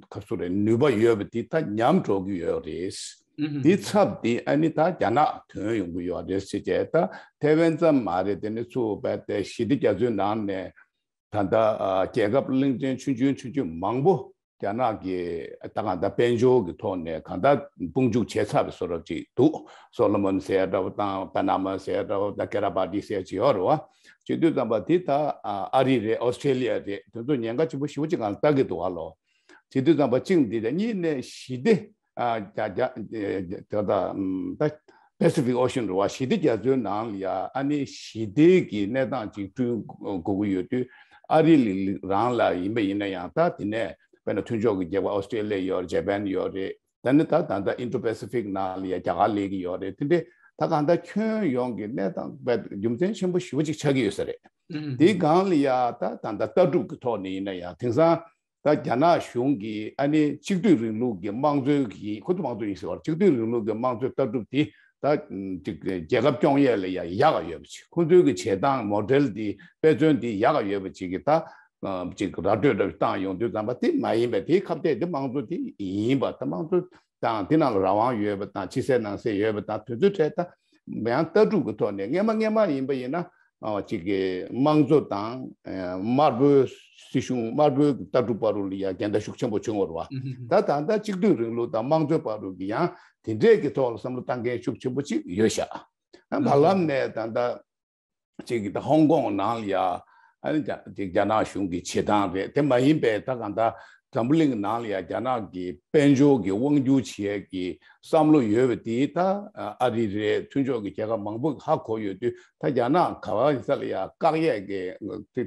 ཁ་སོ་རེ་ནུས་པ་ཡོད་པ་དེ་ད་ཉམས་འགྲོ་གི་ཡོད་རེད། ཨུ་ཧུ། དེ་ཚབ་དེ་ཨ་ནི་ད་རྒྱ་ནག་ཐོན་ཡོང་གི་ཡོད་རེད་ཟེར་བྱས། ད་ཐའེ་ཝན་ཙམ་མ་རེད། དེ་ནི་ཚུར་བས་ཏེ་ཞི་བདེ་རྒྱ་མཚོའི་ནང་ནས་ད་ལྟ། ཨ། རྒྱལ་ཁབ་གླིང་ཕྲན་ཆུང་ཆུང་ཆུང་ཆུང་མང་པོ་རྒྱ་ནག་གིས་ད་གང་ལྟར་དཔལ་འབྱོར་གྱི་ཐོག་ནས་གང་ལྟར་དཔུང་འཇུག་བྱས་ཚར་བའི་བཟོ་འདྲ་ཅིག་འདུག། སོ་ལོ་མོན་ཟེར་འདྲ་བོ་དང་། པ་ན་མ་ཟེར་འདྲ་བོ་དང་། ཀེ་ར་བ་ཏི་ཟེར་ཅིག་ཡོད་རེད་པ། བྱེད་དུས་ཙམ་པ་དེ་ད་ཨ་རི་རེད། ཨོ་སི་ཀྲེ་ལི་ཡ་རེད། དེ་ཚོ་ཉེན་ཁ་ཆེན་པོ་ཞེ་པོ་ཅིག་སྒང་ལ་ལྟ་གི་འདུག་ག་ལོ། བྱེད་དུས་ཙམ་པ་གཅིག་འདི་དང་། གཉིས་ནས་ཞི་བདེ། ཨ། རྒྱ་རྒྱ་ད་ད་ད་Pacific Ocean རེད་པ། ཞི་བདེ་རྒྱ་མཚོའི་ནང་ལ་ཡ་ཨ་ནི་ཞི་བདེ་གི་གནས་སྟངས་ཅིག་བསྐྲུན་དགོས་ཀྱི་ཡོད་དུས། ཨ་རི་ལི་རང་ལ་ཡིན་པ་ཡིན་ན་ཡང་། ད་དེ་ནས་དཔེར་ན་མཐུན་ཕྱོགས་ཀྱི་རྒྱལ་ཁབ་ཨོ་སི་ཀྲེ་ལི་ཡ་ཡོད་རེད། ཇ་པན་ཡོད་རེད། ད་ནི་ད་ད་ལྟ་Indo-Pacific ནང་ལ་ཡ་རྒྱ་གར་སླེབས་ཀྱི་ཡོད་རེད། དེ་འདྲའི་ད་གང་ལྟར་ཁྱོན་ཡོངས་ཀྱི་གནས་སྟངས་རྒྱུ་མཚན་ཆེན་པོ་ཞེ་པོ་ཅིག་ཆགས་ཀྱི་ཡོད་ས་རེད། ཨུ་ཧུ། དེའི་སྒང་ལ་ཡ་ད་ད་ལྟ་ལྟ་གྲུབ་ཀྱི་ཐོག་ནས་ཡིན་ན་ཡང་། དེང་སང་ད་རྒྱ་ནག་གཞུང་གིས་ཨ་ནི་གཅིག་སྡུད་རིང་ལུགས་ཀྱི་དམངས་གཙོའི་གི། ཁོ་ཚོ་དམངས་གཙོ་ཡིན་ཟེར་བ། གཅིག་སྡུད་རིང་ལུགས་ཀྱི་དམངས་གཙོའི་ལྟ་གྲུབ་དེ་ད་ཅིག་རྒྱལ་ཁབ་སྐྱོང་ཡས་ལ་ཡ་ཡག་ག་ཡོད་པ་ཅིག། ཁོ་ཚོའི་གི་བྱེད་སྟངས་མོ་ཌེལ་དེ། དཔེ་མཚོན་དེ་ཡག་ག་ཡོད་པ་ཅིག་གི་ད་ཅིག་ར་སྤྲོད་འདྲ་བཏང་ཡོང་དུས་ཙམ་པ། དེ་མ་ཡིན་པའི་དེའི་ཁ་གཏད་དེ་དམངས་གཙོ་དེ་ཡིན་པ། ད་དམངས་གཙོ་དང་དེ་ནང་ལ་རང་དབང་ཡོད་པ་དང་། ཕྱི་གསལ་ནང་གསལ་ཡོད་པ་དང་། དེ་ཚོའི་གྲས་ད་ཡང་ལྟ་གྲུབ་ཀྱི་ཐོག་ནས་སྔོན་མ་སྔོན་མ་ཡིན་པ་ཡིན་ན། ཨ། ཅིག་གི་དམངས་གཙོ་དང་། ཨ། དམར་པོའི་སྲིད་གཞུང་། དམར་པོའི་ལྟ་གྲུབ་བར་དུ་ལ་ཡ་འགལ་ཟླ་ཤུགས་ཆེན་པོ་བྱུང་བ་རེད་པ། ཨུ་ཧུ་ཧུ། ད་ད་ལྟ་གཅིག་སྡུད་རིང་ལུགས་དང་དམངས་གཙོའི་བར་དུ་གི་ཡང་དེ་འདྲས་ཀྱི་ཐོག་ལ་བསམ་བློ་བཏང་མཁན་ཤུགས་ཆེན་པོ་ཅིག་ཡོད་ཤག། ཨ། ཨུ་ཧུ། བར་ལམ་ནས་ད་ལྟ་ཅིག་གི་ད་ཧོང་ཀོང་ནང་ལ་ཡ་ཨ་ནི་རྒྱ་ཅིག་རྒྱ་ནག་གཞུང་གི་བྱེད་སྟངས་རེད། དེ་མ་ཡིན་པའི་ད་གང་ལྟར་འཛམ་བུ་གླིང་གི་ནང་ལ་ཡ་རྒྱ་ནག་གི་དཔལ་འབྱོར་གྱི་དབང་སྒྱུར་བྱེད་ཀྱི་བསམ་བློ་ཡོད་པ་དེ། ད་ཨ་རི་རེད། མཐུན་ཕྱོགས་ཀྱི་རྒྱལ་ཁབ་མང་པོས་ཧ་གོ་ཡོད་དུས། ད་རྒྱ་ནག་ག་བ་ཡིན་ས་ལ་ཡ་བཀག་ཡས་ཀྱི་དེ་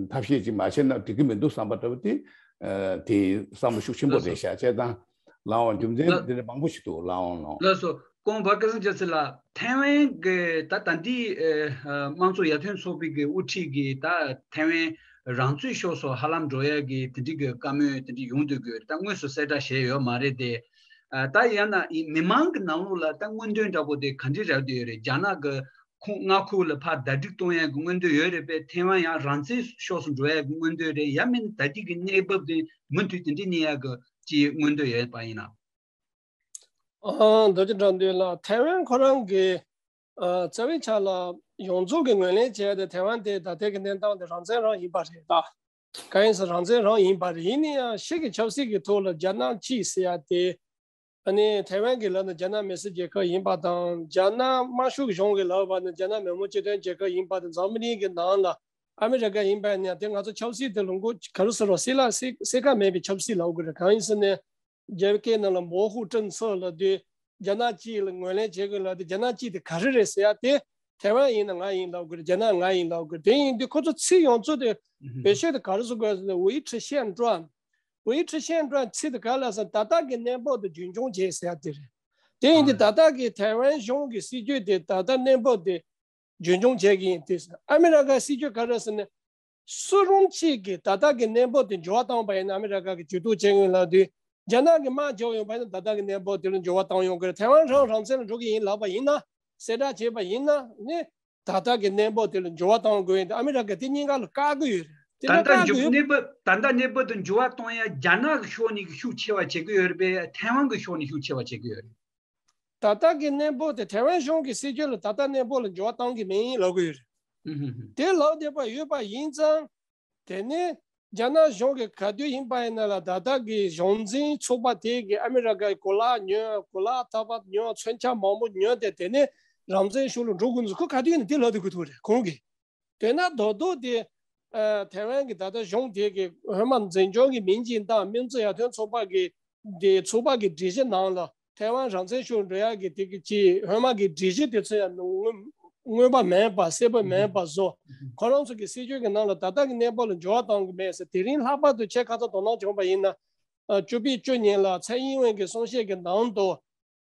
ཐབས་ཤེས་ཅིག་མ་བྱས་ན་འགྲིག་གི་མི་འདུག་བསམ་པ་འདྲ་བོ་དེ། ཨ། དེ་བསམ་བློ་ཤུགས་ཆེན་པོ་རེད་ཤག་བྱས་ཙང་། ལགས་འོང་། རྒྱུ་མཚན་ལགས། འདི་འདྲ་མང་པོ་ཞིག་འདུག། ལགས་འོང་། ལགས། ལགས་སོ། སྐུ་ངོ་བ་སྐལ་བཟང་རྒྱལ་མཚན་ལགས། ཐའེ་ཝན་གྱི་ད་ད་ལྟའི་ཨ་དམངས་གཙོ་ཡར་ཐོན་ཚོགས་པའི་གི་དབུ་ཁྲིད་ཀྱིས་ད་ཐའེ་ཝན་རང་གཙོའི་ཕྱོགས་སུ་ཧ་ལམ་འགྲོ་ཡ་གི་དེ་འདྲའི་གི་བཀའ་མོལ་དེ་འདྲ་ཡོང་སྡོད་ཀྱི་ཡོད་རེད། ད་དངོས་སུ་གསལ་བསྒྲགས་བྱས་ཡོད་མ་རེད་དེ། ཨ། ད་ཡང་ན་མི་མང་གི་ནང་ལོགས་ལ་ད་མངོན་འདོད་འདྲ་པོ་དེ་ག་འདྲ་རག་བསྡད་ཡོད་རེད། རྒྱ་ནག་གི་ཁོངས་མངའ་ཁུལ་ལ་ཕར་ཟླ་སྒྲིལ་གཏོང་ཡ་གི་མངོན་འདོད་ཡོད་རེད་པས། ཐའེ་ཝན་ཡང་རང་བཙན་ཕྱོགས་སུ་འགྲོ་ཡ་གི་མངོན་འདོད་རེད། ཡང་མིན་ད་ལྟའི་གི་གནས་བབ་དེ་མུ་མཐུད་དེ་འདྲ་གནས་ཡ་གི་ཅིག་མངོན་འདོད་ཡོད་པ་ཡིན་ན། ཨ། རྡོ་རྗེ་དགྲ་འདུལ་ལགས། ཐའེ་ཝན་ཁོ་རང་གི། ཨ། རྩ་བའི་ཆ་ལ་ཡོངས་རྫོགས་ཀྱི་ངོས་ལེན་བྱས་ཏེ། ཐའེ་ཝན་དེ་ད་ལྟའི་གི་གནས་སྟངས་དེ་རང་བཙན་རང་ཡིན་པ་རེད་ད། གང་ཡིན་ཟེར། རང་བཙན་རང་ཡིན་པ་རེད། ཡིན་ན་ཡང་ཕྱི་གི་ཆབ་སྲིད་ཀྱི་ཐོག་ལ་རྒྱ་ནག་གཅིག་ཟེར་ཡ་དེ། ཨ་ནི་ཐའེ་ཝན་གྱི་ལབ་ན་རྒྱ་ནག་མི་སེར་རྒྱལ་ཁབ་ཡིན་པ་དང་། རྒྱ་ནག་དམར་ཤོག་གཞུང་གིས་ལབ་པ་ནི་རྒྱ་ནག་མི་དམངས་སྤྱི་མཐུན་རྒྱལ་ཁབ་ཡིན་པ་དང་། འཛམ་བུ་གླིང་གི་ནང་ལ་ཨ་མི་རི་ཀ་ཡིན་པ་ཡིན་ན་ཡང་། དེ་ང་ཚོ་ཆབ་སྲིད་དེ་ལུང་ཁུག་ག་རེ་ཟེར་རོ། གསལ་ལ་གསལ་གསལ་ཁ་མེད་པའི་ཆབ་སྲིད་ལབ་དགོས་རེད། གང་ཡིན་ཟེར་ན། རྒྱ་སྐད་ནང་ལ་模糊政策ལབ་དུས། རྒྱ་ནག་གཅིག་ལ་ངོས་ལེན་བྱེད་དགོས་ལབ་དུས། རྒྱ་ནག་གཅིག་དེ་ག་རེ་རེད་ཟེར་ཡ་དེ། ཐའེ་ཝན་ཡིན་ན་ང་ཡིན་ལབ་དགོས་རེད། རྒྱ་ནག་ང་ཡིན་ལབ་དགོས་རེད། དེ་ཡིན་དུས་ཁོ་ཚོ་ཚིག་ཡོངས་རྫོགས་དེ་བེད་སྤྱོད་དེ་ག་རེ་བཟོ་དགོས་ཟེར་ན། 维持现状། 维持现状ཚིག་དེ་ག་ལ་ཟེར། ད་ལྟ་གི་གནས་བབ་དེ་རྒྱུན་འཁྱོངས་བྱེད་ཟེར་ཡ་དེ་རེད། དེ་ཡིན་དུས་ད་ལྟ་གི་ཐའེ་ཝན་གཞུང་གི་སྲིད་ཇུས་དེ་ད་ལྟ་གནས་བབ་དེ་རྒྱུན་འཁྱོངས་བྱེད་ཀྱི་ཡིན། དེ་ཨ་མི་རི་ཀའི་སྲིད་ཇུས་ག་རེ་ཟེར་ན། སུ་རུང་གཅིག་གིས་ད་ལྟ་གི་གནས་བབ་དེ་འགྱུར་བ་བཏང་པ་ཡིན་ན། ཨ་མི་རི་ཀ་གིས་ཇུས་གཏོགས་བྱེད་ཀྱི་ཡིན་ལབ་དུས། རྒྱ་ནག་གིས་དམག་རྒྱག་ཡོང་པ་ཡིན་ན། ད་ལྟ་གི་གནས་བབ་དེ་ལ་འགྱུར་བ་བཏང་ཡོང་གི་རེད། ཐའེ་ཝན་རང་རང་བཙན་ལ་འགྲོ་གི་ཡིན་ལབ་པ་ཡིན་ན། གསལ་བསྒྲགས་བྱས་པ་ཡིན་ན་ནི། ད་ལྟ་གི་གནས་བབ་དེ་ལ་འགྱུར་བ་བཏང་དགོས་ཡིན་དེ་ཨ་མི་རི་ཀ་དེ་གཉིས་ཀ་ལ་བཀག་གི་ཡོད་རེད། དེ་ད་འདྲ་ལྟ་བཀག་གི་འགྱུར་ཡོད། གནས་བབ་ད་ལྟ་གནས་བབ་དེ་འགྱུར་བ་གཏོང་ཡ་རྒྱ་ནག་གི་ཕྱོགས་ནས་ཤུགས་ཆེ་བ་བྱེད་ཀྱི་ཡོད་རེད་པས། ཐའེ་ཝན་གྱི་ཕྱོགས་ནས་ཤུགས་ཆེ་བ་བྱེད་ཀྱི་ཡོད་རེད། ད་ལྟ་གི་གནས་བབ་དེ་ཐའེ་ཝན་གཞུང་གི་སྲིད་ཇུས་ལ་ད་ལྟ་གནས་བབ་ལ་འགྱུར་བ་གཏོང་གི་མིན་ལབ་ཀྱི་ཡོད་རེད། ཨུ་ཧུ་ཧུ། དེ་ལབ་བསྡད་པ་ཡོད་པ་ཡིན་ཙང་། དེ་ནས་རྒྱ་ནག་གཞུང་གིས་ག་དུས་ཡིན་པ་ཡིན་ན་ལ། ད་ལྟ་གི་གཞུང་འཛིན་ཚོགས་པ་དེ་གིས་ཨ་མི་རི་ཀའི་གོ་ལག་ཉོས། གོ་ལག་ཐག་པ་ཉོས། མཚོན་ཆ་མང་པོ་ཉོས་ཏེ། དེ་ནས་རང་བཙན་ཕྱོགས་ལ་འགྲོ་དགོས་ཚུལ་ཁོ་ག་དུས་ཡིན་ན་དེ་ལབ་བསྡད་ཀྱི་འདུག་རེད་ཁོང་གིས། དེས་ན་ད་དུང་དེ་ཨ་ཐའེ་ཝན་གྱི་ད་ལྟ་གཞུང་དེ་གི་སྔོན་མ་འཛིན་སྐྱོང་གི་མིང་ཅིག་བཏགས། མི་མང་སྤྱི་འཐུས་ཡར་ཐོན་ཚོགས་པ་གི་དེ་ཚོགས་པ་གི་སྒྲིག་གཞི་ནང་ལ་ཐའེ་ཝན་རང་བཙན་ཕྱོགས་འགྲོ་ཡག་གི་དེ་གི་ཅིག་སྔོན་མ་གི་སྒྲིག་གཞི་དེ་ཚོ་ཡང་མངོན་མངོན་པ་མེད་པ། གསལ་པོ་མེད་པ་བཟོ། ཁོ་རང་ཚོ་གི་སྲིད་ཇུས་ཀྱི་ནང་ལ་ད་ལྟ་གི་གནས་བབ་ལ་འགྱུར་བ་གཏོང་གི་མེད་ཟེར། དེ་རིང་ལྷག་པར་དུ་ཁྱེད་ཁ་སང་དོ་སྣང་བྱུང་བ་ཡིན་ན། ཨ་བཅུ་པའི་བཅུ་ཉིན་ལ་ཚའེ་ཡིན་ཝེན་གྱི་གསུང་བཤད་ཀྱི་ནང་དུ།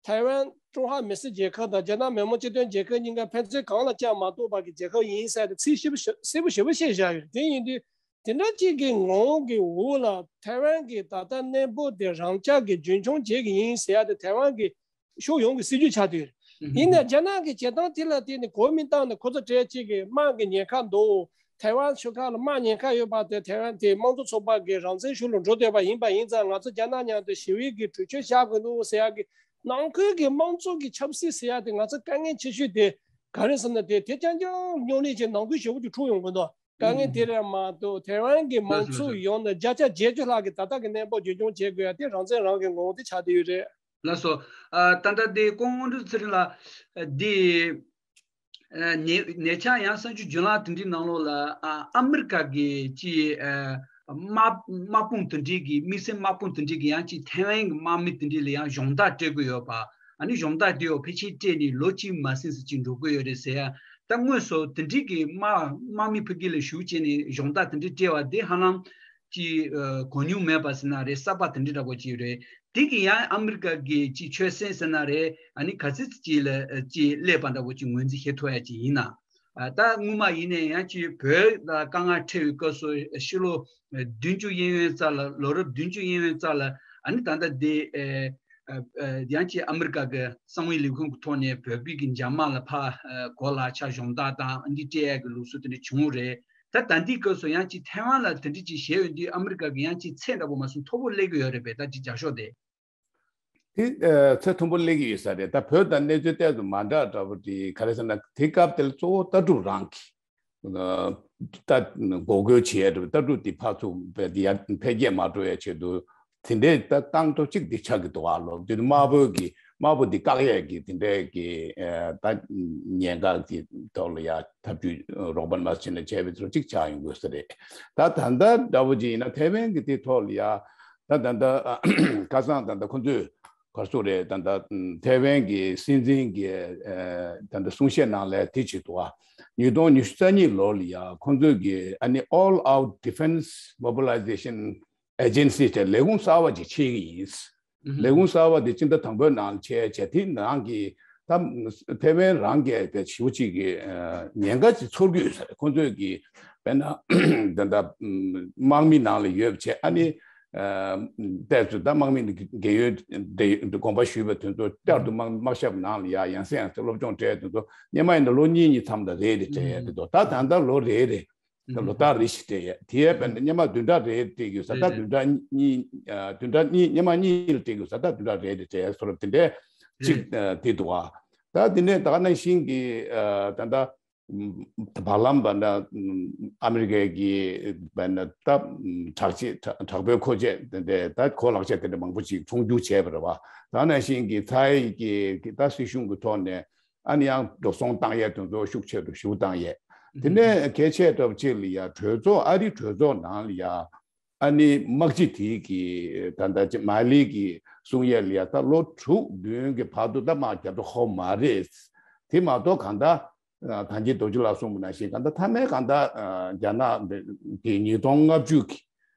ཐའེ་ཝན་ཀྲུང་ཧྭ་མི་སེར་རྒྱལ་ཁབ་དང་རྒྱ་ནག་མི་དམངས་སྤྱི་མཐུན་རྒྱལ་ཁབ་གཉིས་ཀ་ཕན་ཚུན་གང་ལ་ཅང་མ་གཏོགས་པ་གི་རྒྱལ་ཁབ་ཡིན་ཟེར་ཏེ་ཚིག་ཞིབ་པོ་ཞིབ་པོ་ཞེ་པོ་བཤད་བཞག་ཡོད་རེད། དེ་ཡིན་དུས་དེ་འདྲ་གཅིག་གི་ངོ་བོ་གི་འོག་ལ་ཐའེ་ཝན་གྱི་ད་ལྟ་གནས་བབ་དེ་རང་འཇགས་ཀྱི་རྒྱུན་འཁྱོངས་བྱེད་ཀྱི་ཡིན་ཟེར་ཡ་དེ་ཐའེ་ཝན་གྱི་ཕྱོགས་ཡོངས་ཀྱི་སྲིད་ཇུས་ཆགས་བསྡད་ཡོད་རེད། ཡིན་ནའི་རྒྱ་ནག་གི་བྱེད་སྟངས་དེ་ལ་བརྟེན་ནས་གོ་མིན་ཏང་ནས་ཁོ་ཚོ་གྲས་གཅིག་གི་དམག་གི་ཉེན་ཁ་འདུག་ཐའེ་ཝན་ཆོལ་ཁ་ལ་དམག་ཉེན་ཁ་ཡོད་པ་དེ། ཐའེ་ཝན་དེ་དམངས་གཙོ་ཚོགས་པ་གི་རང་བཙན་ཕྱོགས་ལ་འགྲོ་འདོད་པ་ཡིན་པ་ཡིན་ཙང་། ང་ཚོ་རྒྱ་ནག་མཉམ་དུ་ཞི་བའི་གི་གྲོས་ཆོད་བཞག་དགོས་འདུག་ཟེར་ཡག་གི་ནང་ཁུལ་གྱི་དམངས་གཙོ་གི་ཆབ་སྲིད་ཟེར་ཡག་དེ་ང་ཚོ་དཀའ་ངལ་ཆེ་ཤོས་དེ་ག་རེ་ཟེར་ན། དེ་དེ་རྐྱང་རྐྱང་རྙོག་གླེང་བྱས་ནང་ཁུལ་ཞེ་པོ་ཅིག་འཁྲུག་ཡོང་གི་འདུག་དཀའ་ངལ་དེ་རེད་མ་གཏོགས། ཐའེ་ཝན་གྱི་མང་ཚོགས་ཡོངས་ནས་བརྒྱ་ཆ་བརྒྱད་ཅུ་ལྷག་གིས་ད་ལྟ་གི་གནས་བབ་རྒྱུན་འཁྱོངས་བྱེད་དགོས་ཡ་དེ་རང་བཙན་རང་གི་ངོ་བོ་དེ་ཆགས་བསྡད་ཡོད་རེད། ལགས་སོ། ཨ་ད་ལྟ་དེ་སྐུ་ངོ་དངོས་གྲུབ་ཚེ་རིང་ལགས། དེ་ཨ་ཉེ་ཉེ་ཆར་ཡང་གསར་འགྱུར་བརྒྱུད་ལམ་དེ་འདྲའི་ནང་ལོགས་ལ། ཨ་ཨ་མི་རི་ཀ་གི་ཅིག་ཨ་དམག་དམག་དཔུང་དེ་འདྲའི་གི་དམིགས་བསལ་དམག་དཔུང་དེ་འདྲའི་གི་ཡང་ཅིག་ཐའེ་ཝན་གི་དམག་མི་དེ་འདྲའི་ལ་ཡང་གཞོགས་འདེགས་སྤྲད་ཀྱི་ཡོད་པ། ཨ་ནི་གཞོགས་འདེགས་དེ་ཡང་ཕལ་ཆེར་སྤྲད་ནས་ལོ་གཅིག་མ་ཟིན་ཙམ་ཅིག་འགྲོ་གི་ཡོད་རེད་ཟེར་ཡ། ད་དངོས་སུ་དེ་འདྲའི་གི་དམག་དམག་མི་ཕ་གི་ལ་ཞུགས་བྱས་ནས་གཞོགས་འདེགས་དེ་འདྲ་སྤྲད་པ་དེ་ཧ་ལམ་ཅིག་ཨ་གོ་མྱོང་མེད་པ་ཟེར་ན་རེད། གསར་པ་དེ་འདྲ་འདྲ་པོ་ཅིག་རེད། དེ་གི་ཡང་ཨ་མི་རི་ཀ་གི་ཅིག་ཆོད་སེམས་ཟེར་ན་རེད། ཨ་ནི་ག་ཚོད་ཅིག་ལ་ཅིག་སླེབས་པ་འདྲ་པོ་ཅིག་ངོས་འཛིན་བྱེད་ཐུབ་ཡ་ཅིག་ཡིན་ན། ཨ་ད་སྔོན་མ་ཡིན་ནའི་ཡང་ཅིག་བོད་ལ་དཀའ་ངལ་འཕྲད་པའི་སྐབས་སུ་ཕྱི་ལོ་བདུན་ཅུ་གཡས་གཡོན་རྩ་ལ། ལོ་རབས་བདུན་ཅུ་གཡས་གཡོན་རྩ་ལ། ཨ་ནི་ད་ལྟ་དེ་ཨ་ཨ་ཡང་ཅིག་ཨ་མི་རི་ཀ་གི་གསང་བའི་ལས་ཁུངས་ཀྱི་ཐོག་ནས་བོད་པའི་གི་འཇབ་དམག་ལ་ཕར་ཨ་གོ་ལག་ཆ་གཞོགས་འདེགས་དང་འདི་སྤྲད་ཡ་གི་ལུགས་སྲོལ་དེ་འདྲ་བྱུང་རེད། ད་ད་ལྟའི་སྐབས་སུ་ཡང་ཅིག་ཐའེ་ཝན་ལ་དེ་འདྲ་ཅིག་བྱས་ཡོད་དུས་ཨ་མི་རི་ཀ་གི་ཡང་ཅིག་ཚད་འདྲ་པོ་མ་སོང་མཐོ་པོ་སླེབས་ཀྱི་ཡོད་རེད་པས། ད་ཅིག་རྒྱབ་ཤོག་དེ། དེ་ཨ་ཚད་མཐོན་པོ་སླེབས་ཀྱི་ཡོད་ས་རེད། ད་བོད་དང་གནས་ཚུལ་ཏོག་ཙམ་མ་འདྲ་འདྲ་པོ་དེ་ག་རེ་ཟེར་ན། དེ་སྐབས་དེར་གཙོ་བོ་ལྟ་གྲུབ་རང་གི་ཨ་ད་འགོག་རྒོལ་བྱེད་ཡ་འདྲ་པོ། ལྟ་གྲུབ་དེ་ཕར་ཚུར་རྦད་དེ་ཡར་འཕེལ་རྒྱས་མ་འགྲོ་ཡ་ཆེད་དུ་དེ་འདྲའི་ད་བཏང་ཐབས་ཅིག་དེ་ཆགས་ཀྱི་འདུག་ཨ། ལོ་དེ་དམར་པོ་གི་དམར་པོ་དེ་བཀག་ཡས་ཀྱི་དེ་འདྲའི་གི་ཨ་ད་ཉེན་ཁ་གི་ཐོག་ལ་ཡ་ཐབས་ཇུས་རོགས་ཕན་མ་བྱས་ན་བྱས་པའི་ཚོད་ཅིག་ཆགས་ཡོང་དགོས་ས་རེད། ད་ད་ལྟ་འདྲ་པོ་ཅིག་ཡིན་ན་ཐའེ་ཝན་གྱི་དེ་ཐོག་ལ་ཡ་ད་ད་ལྟ་ཁ་སང་ད་ལྟ་ཁོ་ཚོས་ག་རེ་ཟེར་དགོས་རེད། ད་ལྟ་ཐའེ་ཝན་གྱི་སྲིད་འཛིན་གྱི་ཨ་ད་ལྟ་གསུང་བཤད་ནང་ལ་དེ་བྱས་འདུག་ཨ། ཉིས་སྟོང་ཉི་ཤུ་རྩ་གཉིས་ལོ་ལ་ཡ་ཁོང་ཚོས་ཀྱི་ཨ་ནི་All Out Defense Mobilization Agency དེ་ལས་ཁུངས་གསར་པ་ཅིག་ཕྱེ་གི་ཡིན། ལས་ཁུངས་གསར་པ་དེ་སྤྱི་ཟླ་དང་པོའི་ནང་ཕྱེ་བྱས། དེ་ནང་གི་ད་ཐའེ་ཝན་རང་གི་དེ་ཞེ་པོ་ཅིག་གི་ཨ་ཉེན་ཁ་ཅིག་ཚོར་གྱི་ཡོད་ས་རེད། ཁོང་ཚོས་ཀྱི་དཔེར་ན་ད་ལྟ་དམག་མི་ནང་ལ་ཡོད་བྱས། ཨ་ནི་ཨ་ཏོག་ཙམ་ད་དམག་མི་ནི་རྒས་ཡོལ་དེ་དགོངས་པ་ཞུས་པའི་དོན་དུ་བསྐྱར་དུ་དམག་དམག་ཞབས་ནང་ལ་ཡ་ཡང་སེ་ཡང་སེ་སློབ་སྦྱོང་སྤྲད་དོན་དུ་སྔོན་མ་ཡིན་ན་ལོ་གཉིས་གཉིས་མཚམས་ལ་རེ་རེ་སྤྲད་ཡ་དེ་འདུག་ད་ད་ལྟ་ལོ་རེ་རེ་ད་ལོ་ལྟར་རེ་ཞིག་སྤྲད་ཡ། དེ་ཡས་དཔེར་ན་སྔོན་མ་བདུན་ཕྲག་རེ་སྤྲད་ཀྱི་ཡོད་ས། ད་བདུན་ཕྲག་གཉིས་ཨ་བདུན་ཕྲག་གཉིས་སྔོན་མ་གཉིས་ལ་སྤྲད་ཀྱི་ཡོད་ས། ད་བདུན་ཕྲག་རེ་རེ་སྤྲད་ཡ་བཟོ་འདྲ་དེ་འདྲས་ཅིག་ཨ་དེ་འདུག་ཨ། ད་དེ་ནས་ད་ག་ནང་བཞིན་གྱི་ཨ་ད་ལྟ་བར་ལམ་པ་འདྲ་ཨ་མི་རི་ཀའི་གི་བས་ན་ད་དྲག་ཆས་དྲག་དྲག་པོའི་མཁོ་ཆས་དེ་འདྲ་ད་གོ་ལག་ཆས་དེ་འདྲ་མང་པོ་ཅིག་ཚོང་སྒྱུར་བྱས་པ་རེད་བ། ད་ནང་བཞིན་གྱི་ཚའེ་གི་གི་ད་སྲིད་གཞུང་གི་ཐོག་ནས་ཨ་ནི་ཡང་འགྲོ་སོང་བཏང་ཡས་དེ་ཚོ་ཤུགས་ཆེ་རུ་ཞུ་བཏང་ཡས། དེ་ནས་གལ་ཆེ་ཐོབ་ཅིག་ལ་ཡ་གྲོས་ཚོགས་ཨ་རིའི་གྲོས་ཚོགས་ནང་ལ་ཡ་ ཨ་ནི་དམག་སྤྱི་དེ་གི་ད་ལྟ་ཅི་མ་ལི་གི་གསུང་ཡས་ལ་ཡ་ད་ལོ་དྲུག་བདུན་གྱི་བར་དུ་ད་དམག་རྒྱབ་ཐབས་ཧོ་མ་རེད། དེ་མ་གཏོགས་གང་ལྟར་གངས་སྐྱིད་རྡོ་རྗེ་ལགས་གསུངས་པ་ནང་བཞིན་གང་ལྟར་མཐའ་མའི་གང་ལྟར་རྒྱ་ནག་གི་ཉིས་སྟོང་ལྔ་བཅུ་གི་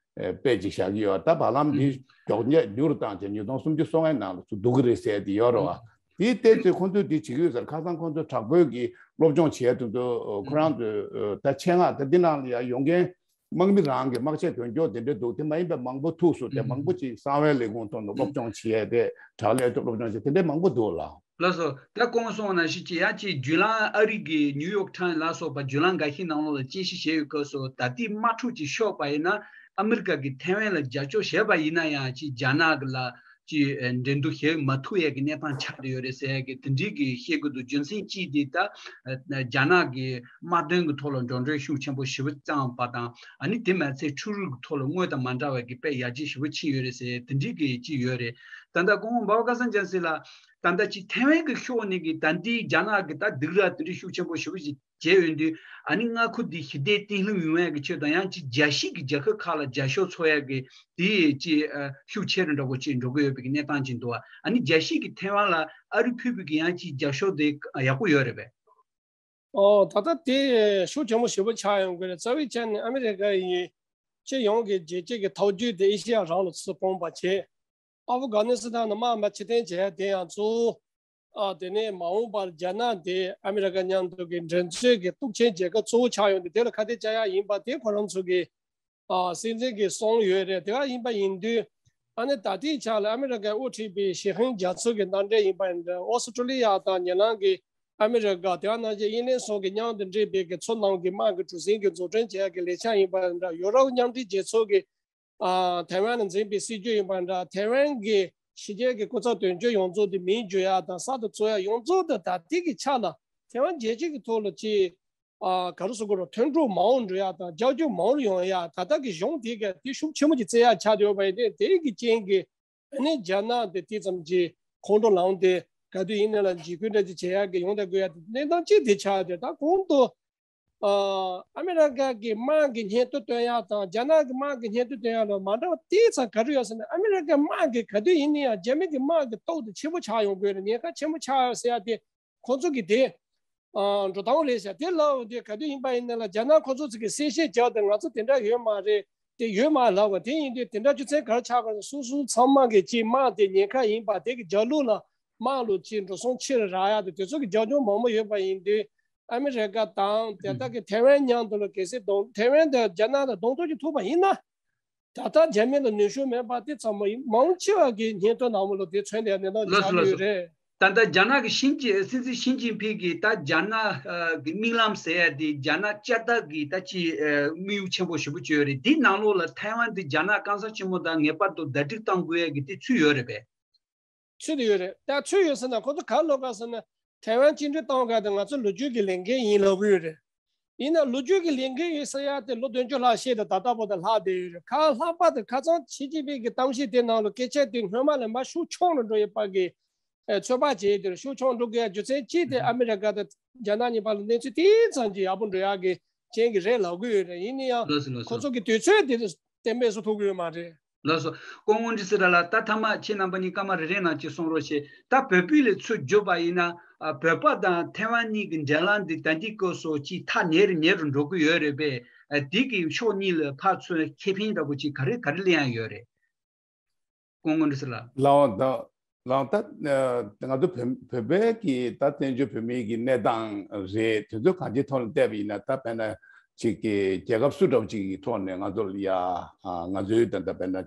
དཔེ་ཅིག་བཞག་གི་ཡོད། ད་བར་ལམ་འདི་མགྱོགས་ཉེས་མྱུར་བཏང་བྱས་ཉིས་སྟོང་སུམ་ཅུ་སོ་ལྔའི་ནང་ལ་ཚུར་བསྡུ་གི་རེད་ཟེར་དེ་ཡོད་རེད་བ། དེའི་ལྟས་ཚོད་ཁོང་ཚོས་དེ་བྱེད་ཀྱི་ཡོད་ཟེར། ཁ་སང་ཁོང་ཚོས་དྲག་པོའི་གི་སློབ་སྦྱོང་བྱས་དུས་ཚོད་ཁོ་རང་ཚོས་ད་ཆེད་མངགས་ད་འདི་ནང་ལ་ཡ་ཡོང་མཁན་དམག་མི་རང་གི་དམག་ཆས་གྱོན་སྐྱོགས་དེ་འདྲ་འདུག་དེ་མ་ཡིན་པའི་མང་པོ་ཐུག་སོང་། དེ་མང་པོ་ཅིག་གསང་བའི་ལས་ཁུངས་ཐོག་ནས་སློབ་སྦྱོང་བྱས་ཏེ་དྲག་ལས་ཐོག་སློབ་སྦྱོང་བྱས་དེ་འདྲ་མང་པོ་འདུག་ལ། ལགས་སོ། ད་གོང་གསུངས་ནང་བཞིན་གྱི་ཡང་ཅིག་བརྒྱུད་ལམ་ཨ་རི་གི་ནིའུ་ཡོག་ཊའིམ་ལ་སོགས་པ་བརྒྱུད་ལམ་འགའ་ཤས་ནང་ལོགས་ལ་དཔྱད་ཞིབ་བྱས་ཡོད་སྐབས་སུ་ད་ལྟའི་དམག་འཁྲུག་ཅིག་ཤོར་བ་ཡིན་ན་ཨ་མི་རི་ཀ་གིས་ཐའེ་ཝན་ལ་རྒྱབ་སྐྱོར་བྱས་པ་ཡིན་ན་ཡང་ཅིག་རྒྱ་ནག་གི་ལ་ཅིག་འགྲན་བསྡུར་བྱེད་མ་ཐུབ་ཡས་ཀྱི་གནས་སྟངས་ཆགས་བསྡད་ཡོད་རེད་ཟེར་ཡས་ཀྱི་དེ་འདྲའི་གི་བཤད་ཀྱི་འདུག་རྒྱུ་མཚན་གཅིག་དེ་ད་རྒྱ་ནག་གི་དམག་དོན་གྱི་ཐོག་ལ་འགྲོ་གྲོན་ཤུགས་ཆེན་པོ་ཞེ་པོ་བཏང་བ་དང་ཨ་ནི་དེ་མ་ཚད་འཕྲུལ་རིག་གི་ཐོག་ལ་སྔོན་དང་མ་འདྲ་བའི་གི་དཔེ་ཡར་རྒྱས་ཞེ་པོ་ཕྱིན་ཡོད་རེད་ཟེར་དེ་འདྲའི་གི་ཅིག་ཡོད་རེད། ད་ལྟ་སྐུ་ངོ་འབའ་པ་སྐལ་བཟང་རྒྱལ་མཚན་ལགས། ད་ལྟ་ཅིག་ཐའེ་ཝན་གྱི་ཕྱོགས་ནས་ཀྱི་ད་ལྟའི་རྒྱ་ནག་གི་ད་སྡིགས་ར་དེ་འདྲའི་ཤུགས་ཆེན་པོ་ཞེ་པོ་ཞིག་བྱས་ཡོང་དུས་ཨ་ནི་མངའ་ཁུལ་འདི་ཞི་བདེ་བརྟན་ལྷིང་ཡོང་ཡག་གི་ཆེད་དུ་ཡང་ཅིག་རྒྱལ་སྤྱི་གི་རྒྱལ་ཁབ་ཁག་ལ་རྒྱབ་སྐྱོར་འཚོགས་ཡག་གི་དེ་ཅིག་ཤུགས་ཆེ་རུ་འགྲོ་དགོས་ཅིག་འགྲོ་གི་ཡོད་པའི་གནས་སྟངས་ཅིག་འདུག་ཨ་ནི་རྒྱལ་སྤྱི་གི་ཐའེ་ཝན་ལ་ཨ་རི་ཕུད་པའི་གི་ཡང་ཅིག་རྒྱབ་སྐྱོར་དེ་ཡག་པོ་ཡོད་རེད་པས། ཨོ་ད་ལྟ་དེ་ཤུགས་ཆེན་པོ་ཞེ་པོ་ཆགས་ཡོང་གི་རེད། རྩ་བའི་ཆ་ནས་ཨ་མི་རི་ཀ་ཡི་སྤྱི་ཡོངས་ཀྱི་རྒྱལ་སྤྱི་གི་ཐག་གཅོད་དེ་ཨེ་ཤེ་ཡ་རང་ལ་ཚུར་སྤུངས་པ་བྱས། ཨ་ཧྥུ་གྷ་ནི་སི་ཐན་ནང་དམག་མི་ཕྱིར་འཐེན་བྱས་དེ་ཡང་གཙོ་བོ། ཨ་དེ་ནས་མ་འོངས་པར་རྒྱ་ནག་དེ་ཨ་མི་རི་ཀ་མཉམ་དུ་གི་འགྲན་རྩོད་ཀྱི་གཏུག་ཆེན་རྒྱལ་ཁབ་གཙོ་བོ་ཆགས་ཡོང་དུས་དེ་ལ་ཁ་གཏད་བཅག་ཡག་ཡིན་པ་དེ་ཁོ་རང་ཚོ་གི་ཨ་སྲིད་འཛིན་གྱིས་གསུངས་ཡོད་རེད། དེ་ག་ཡིན་པ་ཡིན་དུས་ཨ་ནི་ད་ལྟའི་ཆ་ལ་ཨ་མི་རི་ཀས་དབུ་ཁྲིད་པའི་ཞི་མཐུན་རྒྱལ་ཚོགས་ཀྱི་མནའ་འབྲེལ་ཡིན་པ་ཡིན་འདྲ། ཨོ་སི་ཀྲོ་ལི་ཡ་དང་ཉེ་གླིང་གི་ཨ་མི་རི་ཀ་དེ་ག་ནང་བཞིན་དབྱིན་ལན་སོགས་ཀྱི་མཉམ་དུ་འབྲེལ་བའི་གི་མཚོ་ནང་གི་དམག་གི་གྲུ་གཟིངས་ཀྱི་འཛུགས་སྐྲུན་བྱེད་ཡག་གི་ལས་འཆར་ཡིན་པ་ཡིན་འདྲ། ཡོ་རོབ་མཉམ་འབྲེལ་རྒྱལ་ཚོགས་ཀྱི་ཨ་ཐའེ་ཝན་ལ་འཛིན་པའི་སྲིད་ཇུས་ཡིན་པ་འདྲ། ཐའེ་ཝན་གྱི་ཕྱི་རྒྱལ་གྱི་སྐུ་ཚབ་དོན་གཅོད་ཡོངས་རྫོགས་དེ་མིང་བསྒྱུར་ཡག་དང་གསར་དུ་བཙུགས་ཡག་ཡོངས་རྫོགས་དེ་ད་ལྟའི་གི་ཆ་ལ་ཐའེ་ཝན་རྒྱལ་སྤྱི་གི་ཐོག་ལ་ཅིག་ཨ་ག་རེ་ཟེར་དགོས་རེད། མཐུན་གྲོགས་མང་པོ་འགྲོ་ཡག་དང་རྒྱབ་སྐྱོར་མང་པོ་ཡོང་ཡག་ད་ལྟ་གི་གཞུང་དེ་ག་དེ་ཤུགས་ཆེན་པོ་ཅིག་བཙལ་ཡག་ཆགས་བསྡད་ཡོད་པ་ཡིན་ཏེ། དེ་གི་རྐྱེན་གྱིས་ཨ་ནི་རྒྱ་ནག་དེ་དེ་ཙམ་གྱི་ཁོང་ཁྲོ་ལངས་ཏེ་ག་དུས་ཡིན་ནའི་ལ་འཇིགས་སྐུལ་འདྲ་ཅིག་བྱེད་ཡག་གི་ཡོང་དང་དགོས་ཡག་དེ་གནས་སྟངས་གཅིག་དེ་ཆགས་ཏེ། ད་གོང་དུ་ཨ་ཨ་མི་རི་ཀ་གི་དམག་གི་སྙན་ཐོ་བཏོན་ཡག་དང་རྒྱ་ནག་གི་དམག་གི་སྙན་ཐོ་བཏོན་ཡག་ལ་མ་འདྲ་བ་དེ་ཙམ་ག་རེ་ཡོད་ཟེར་ན། ཨ་མི་རི་ཀའི་དམག་གི་ག་དུས་ཡིན་ནའི་ཡང་རྒྱ་མི་གི་དམག་གི་སྟོབས་དེ་ཆེན་པོ་ཆགས་ཡོང་དགོས་རེད། ཉེན་ཁ་ཆེན་པོ་ཆགས་ཡོད་ཟེར་ཡག་དེ། ཁོང་ཚོ་གིས་དེ་ཨ་འགྲོ་སྟངས་རེད་ཟེར་དེ་ལབ་དེ་ག་དུས་ཡིན་པ་ཡིན་ན་ལ་རྒྱ་ནག་ཁོ་ཚོ་ཚོ་གིས་གསལ་བཤད་བརྒྱབ་དེ་ང་ཚོ་དེ་འདྲ་ཡོད་མ་རེད། དེ་ཡོད་མ་ལབ་པ་དེ་ཡིན་དུས་དེ་འདྲ་རྒྱུ་མཚན་ག་རེ་ཆགས་པ་རེད། སོ་སོ་ཚང་མ་གིས་ཅིག་དམག་དེ་ཉེན་ཁ་ཡིན་པ་དེ་གི་རྒྱབ་ལོགས་ལ་དམག་ལོ་ཅིག་འགྲོ་སོང་ཕྱིར་རག་ཡག་དེ་དེ་ཚོ་གི་རྒྱབ་ལྗོངས་མང་པོ་ཡོད་པ་ཡིན་དུས་ཨ་མི་རི་ཀ་དང་དེ་དག་གི་ཐའེ་ཝན་མཉམ་དུ་ལ་གལ་སྲིད་གདོང་ཐའེ་ཝན་དང་རྒྱ་ནག་དང་གདོང་ཐུག་ཅིག་ཐུག་པ་ཡིན་ན། ད་ལྟ་རྒྱ་མི་ལ་ནུས་ཤུགས་མེད་པ་དེ་ཚང་མ་ཡིན། མང་ཆེ་བ་གི་སྙན་ཐོ་ནང་མ་ལོ་དེ་མཚོན་ཏེ་གནས་སྟངས་ལགས་སོ་ཆགས་ལགས་ཡོད་སོ། རེད། ད་ལྟ་རྒྱ་ནག་གི་ཞིན་ཅིན་སྲིད་འཛིན་ཞིན་ཅིན་ཕིང་གིས་ད་རྒྱ་ནག་ཨ་གི་དམིགས་ལམ་ཟེར་ཡ་དེ་རྒྱ་ནག་བསྐྱར་དར་གི་ད་ཅི་ཨ་དམིགས་ཡུལ་ཆེན་པོ་ཞེ་པོ་ཅིག་ཡོད་རེད། འདི་ནང་ལོགས་ལ་ཐའེ་ཝན་དེ་རྒྱ་ནག་གང་ས་ཆེན་མོ་དང་ངེས་པར་དུ་ཟླ་སྒྲིལ་གཏང་དགོས་ཡ་གི་དེ་ཚུད་ཡོད་རེད་པས། ཚུད་དེ་ཡོད་རེད། ད་ཚུད་ཡོད་ཟེར་ན་ཁོ་ཚོ་ག་ལབ་ག་ཟེར་ན་ཐའེ་ཝན་བཅིངས་འགྲོལ་གཏོང་ག་དེ་ང་ཚོ་ལོ་རྒྱུས་ཀྱི་ལས་འགན་ཡིན་ལབ་གི་ཡོད་རེད། ཡིན་ན་ལོ་རྒྱུས་ཀྱི་ལས་འགན་ཡིན་ཟེར་ཡ་དེ་ལོ་བདུན་ཅུ་ལྷག་བཤད་དེ་ད་ལྟ་བར་དུ་ལྷག་བསྡད་ཡོད་རེད། ག་ལྷག་པ་དེ་ཁ་སང་ཞི་ཅིན་ཕིང་གི་གཏམ་བཤད་དེ་ནང་ལ་སྐད་ཆ་དེ་སྔོན་མ་ལས་མར་ཤུགས་ཆུང་རུ་འགྲོ་ཡོད་པ་གི་ཚོད་དཔག་བྱས་དེར་ཤུགས་ཆུང་འགྲོ་དགོས་ཡ་རྒྱུ་མཚན་གཅིག་དེ་ཨ་མི་རི་ཀ་དང་རྒྱ་ནག་གཉིས་བར་ལ་གནས་ཚུལ་དེ་ཙམ་གྱི་ཡག་པོ་འགྲོ་ཡ་གི་རྐྱེན་གྱིས་རེད་ལབ་གི་ཡོད་རེད། ཡིན་ན་ཡང་ལགས་སོ་ལགས་ཁོ་སོ། ཚོ་གི་དུས་ཚོད་དེ་གཏན་འབེབས་སུ་ཐུག་གི་ཡོད་མ་རེད། ལགས་སོ། སྐུ་ངོ་འདྲི་སི་ར་ལགས། ད་ཐ་མ་ཁྱེད་རྣམ་པ་གཉིས་སྐར་མ་རེ་རེ་ནང་ཅིག་གསུང་རོགས་བྱེད། ད་བོད་པའི་ལས་ཚུར་བརྗོད་པ་ཡིན་ན་ཨ་བོད་པ་དང་ཐའེ་ཝན་གཉིས་ཀྱི་འབྲེལ་ལམ་འདི་ད་ལྟའི་སྐབས་སུ་ཅིག་ཐག་ཉེ་རུ་ཉེ་རུ་འགྲོ་གི་ཡོད་རེད་པས། ཨ་འདི་གི་ཕྱོགས་གཉིས་ལ་ཕར་ཚུར་ཁེ་ཕན་འདྲ་པོ་ཅིག་ག་རེ་ག་རེ་ལེན་ཡ་ཡོད་རེད། སྐུ་ངོ་འདྲི་སི་ར་ལགས། ལགས་འོང་། ད་ལགས་འོང་། ད་ང་ཚོ་བོད་བོད་པའི་གི་ད་བཙན་བྱོལ་བོད་མིའི་གི་གནས་སྟངས་རེད། དེ་ཚོ་གང་ཅིའི་ཐོག་ལ་བལྟས་པ་ཡིན་ན་ད་དཔེར་ན་ཅིག་གི་རྒྱལ་ཁབ་སུ་འདྲ་བོ་ཅིག་གི་ཐོག་ནས་ང་ཚོ་ལ་ཡ་ང་ཚོའི་ད་ལྟ་དཔེར་ན་ད་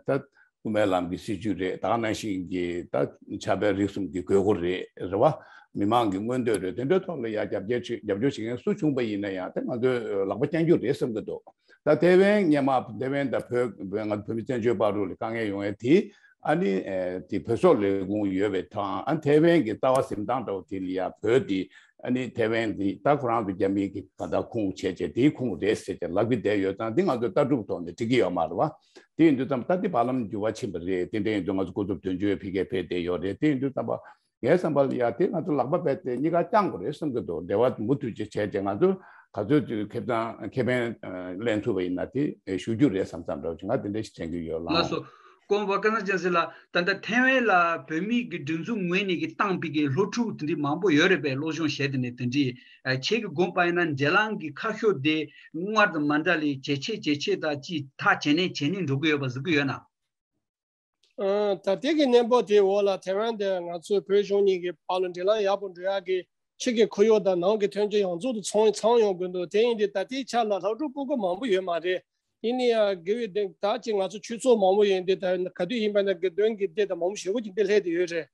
དབུ་མའི་ལམ་གྱི་སྲིད་བྱུས་རེད། ད་ག་ནང་བཞིན་གྱི་ད་ཕྱྭ་པའི་རིགས་གསུམ་གྱི་དགོས་མཁོ་རེད། རེད་བ། མི་མང་གི་མངོན་འདོད་རེད། དེ་འདྲའི་ཐོག་ལ་ཡ་རྒྱབ་སྐྱོར་བྱེད་རྒྱབ་སྐྱོར་བྱེད་མཁན་སུ་བྱུང་པ་ཡིན་ན་ཡང་དེ་ང་ཚོས་ལག་པ་བརྐྱང་རྒྱུ་རེད་བསམ་གྱི་འདུག་ད་ཐའེ་ཝན་སྔོན་མ་ཐའེ་ཝན་དང་བོད་ང་ཚོ་བོད་མི་བཙན་བྱོལ་བ་རུ་ལ་དཀའ་ངལ་ཡོང་ཡས་དེ་ཨ་ནི་ཨེ་དེ་བོད་སོག་ལས་ཁུངས་ཡོད་པའི་ཐང་ཨ་ཐའེ་ཝན་གྱི་ལྟ་བ་འཛིན་སྟངས་འདྲ་བོ་དེ་ལ་ཡ་བོད་དེ་ཨ་ནི་ཐའེ་ཝན་དེ་ད་ཁོ་རང་ཚོ་རྒྱ་མིའི་གི་ག་ད་ཁུངས་བྱས་བྱས་དེའི་ཁུངས་རེད་ཟེར་བྱས་ལབ་ཀྱི་བསྡད་ཡོད་ཙང་དེ་ང་ཚོ་ལྟ་གྲུབ་ཐོག་ནས་འགྲིག་གི་ཡོད་མ་རེད་བ། དེ་ཡིན་དུས་ཙམ་ད་དེ་བར་ལམ་འགྱུར་བ་ཕྱིན་པ་རེད། དེ་འདྲ་ཡིན་དུས་ང་ཚོ་སྐུ་ཚབ་དོན་གཅོད་ཕ་གིར་ཕེབས་བསྡད་ཡོད་རེད། དེ་ཡིན་དུས་ཙམ་པ། ངའི་བསམ་པ་ལ་ཡ་དེ་ང་ཚོ་ལག་པ་རྦད་དེ་གཉིས་ཀ་བརྐྱང་དགོས་རེད་བསམ་གྱི་འདུག་འབྲེལ་བ་མུ་མཐུད་ཅིག་བྱས་ཏེ་ང་ཚོ་ ག་ཚོད་ཀྱི་ཁེ་བཟང་ཁེ་ཕན་ཨ་ལེན་ཐུབ་པ་ཡིན་ན་དེ་ཞུ་རྒྱུ་རེད་བསམ་བསམ་འདྲ་བོ་ཅིག་ང་དེ་འདྲ་ཞིག་དྲན་གྱི་ཡོད་ལགས་ལགས་སོ། སྐུ་ངོ་བཀའ་བློན་ཆེན་ཟེར་ལ་ད་ལྟ་ཐའེ་ཝན་ལ་བོད་མི་གི་སྒྲིག་འཛུགས་ངོས་ནས་གི་བཏང་པའི་གི་སློབ་ཕྲུག་དེ་འདྲའི་མང་པོ་ཡོད་རེད་པས། སློབ་སྦྱོང་བྱས་དེ་ནས་དེ་འདྲའི་ཨ་ཁྱེད་ཀྱི་དགོངས་པ་ཡིན་ན་འབྲེལ་ལམ་གི་ཁ་ཕྱོགས་དེ་སྔར་དང་མ་འདྲ་ལས་ཇེ་ཆེ་ཇེ་ཆེ་དང་ཅིག་ཐག་ཇེ་ནས་ཇེ་ནས་འགྲོ་གི་ཡོད་པ་གཟིགས་ཀྱི་ཡོད་ན། ཨ། ད་ལྟའི་གི་གནས་བབ་དེའི་འོག་ལ་ཐའེ་ཝན་དེ་ང་ཚོའི་བོད་གཞུང་གཉིས་ཀྱི་བར་ལ་འབྲེལ་ལམ་ཡག་པོ་འགྲོ་ཡག་གི་ཕྱི་གི་ཁོར་ཡུག་དང་ནང་གི་མཐུན་རྐྱེན་ཡོངས་རྫོགས་དུ་ཚང་ཚང་ཡོང་དགོས་འདུག་དེ་ཡིན་དུས་ད་ལྟའི་ཆ་ལ་སློབ་ཕྲུག་སྤུ་གུ་མང་པོ་ཡོད་མ་རེད། ཡིན་ན་ཡང་དགེ་བའི་སྡིངས་ད་ཅིག་ང་ཚོ་ཆོས་ཚོགས་མང་པོ་ཡིན་དུས་ད་ག་དུས་ཡིན་པ་ན་དགེ་འདུན་གྱི་སྡེ་དང་མང་པོ་ཞེ་པོ་ཅིག་འདི་སླེབས་བསྡད་ཡོད་རེད།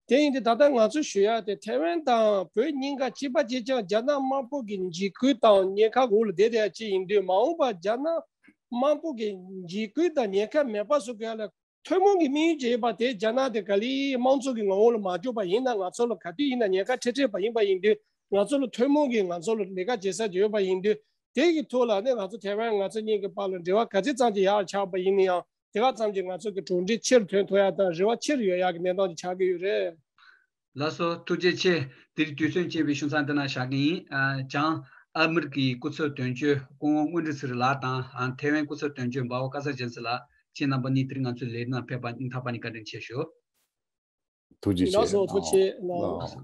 དེ་ཡིན་དུས་ད་ལྟ་ང་ཚོ་ཞུ་ཡག་དེ་ཐའེ་ཝན་དང་བོད་གཉིས་ཀ་གཅིག་པ་གཅིག་རྐྱང་རྒྱ་ནག་དམར་པོ་གི་འཇིགས་སྐུལ་དང་ཉེན་ཁ་འོག་ལ་བསྡད་བསྡད་ཡག་ཅིག་ཡིན་དུས་མ་འོངས་པ་རྒྱ་ནག་དམར་པོ་གི་འཇིགས་སྐུལ་དང་ཉེན་ཁ་མེད་པ་བཟོ་དགོས་ཡག་ལ་ཐུན་མོང་གི་དམིགས་ཡུལ་ཅིག་ཡོད་པ་དེ་རྒྱ་ནག་དེ་ག་ལེར་དམངས་གཙོ་གི་ངང་འོག་ལ་མ་བཅུག་པ་ཡིན་ན་ང་ཚོ་ལ་ག་དུས་ཡིན་ན་ཉེན་ཁ་འཕྲད་འཕྲད་པ་ཡིན་པ་ཡིན་དུས་ང་ཚོ་ལ་ཐུན་མོང་གི་ང་ཚོ་ལ་ལས་ཀ་བྱེད་ས་ཅིག་ཡོད་པ་ཡིན་དུས་དེ་གི་ཐོག་ལ་ནི་ང་ཚོ་ཐའེ་ཝན་ང་ཚོ་གཉིས་ཀྱི་བར་ལ་འབྲེལ་བ་ག་ཚོད་ཙམ་ཅིག་ཡག་ཆགས་པ་ཡིན་ན་ཡང་། དེ་ག་ཙམ་གྱིས་ང་ཚོ་གི་གྲུབ་འབྲས་ཆེ་རུ་ཐོན་ཐུབ་ཡག་དང་རེ་བ་ཆེ་རུ་ཡོད་ཡག་གི་གནས་སྟངས་ཅིག་ཆགས་ཀྱི་ཡོད་རེད། ལགས་སོ། ཐུགས་རྗེ་ཆེ། དེ་རིང་དུས་ཚོད་ཅན་པའི་ཤུགས་མཚམས་འདི་ན་བཞག་གི་ཡིན། ཨ། བྱང་ཨ་མི་རི་ཀའི་སྐུ་ཚབ་དོན་གཅོད་སྐུ་ངོ་དངོས་གྲུབ་ཚེ་རིང་ལགས་དང་། ཨ། ཐའེ་ཝན་སྐུ་ཚབ་དོན་གཅོད་འབའ་བོ་སྐལ་བཟང་རྒྱལ་མཚན་ལགས། ཁྱེད་རྣམ་པ་གཉིས་དེ་རིང་ང་ཚོའི་ལས་རིམ་ནང་ཕེབས་པར་སྙིང་ཐག་པ་ནས་བཀའ་དྲིན་ཆེ་ཞུ། ཐུགས་རྗེ་ཆེ། ལགས་སོ། ཐུགས་རྗེ་ཆེ། ལགས། ལགས།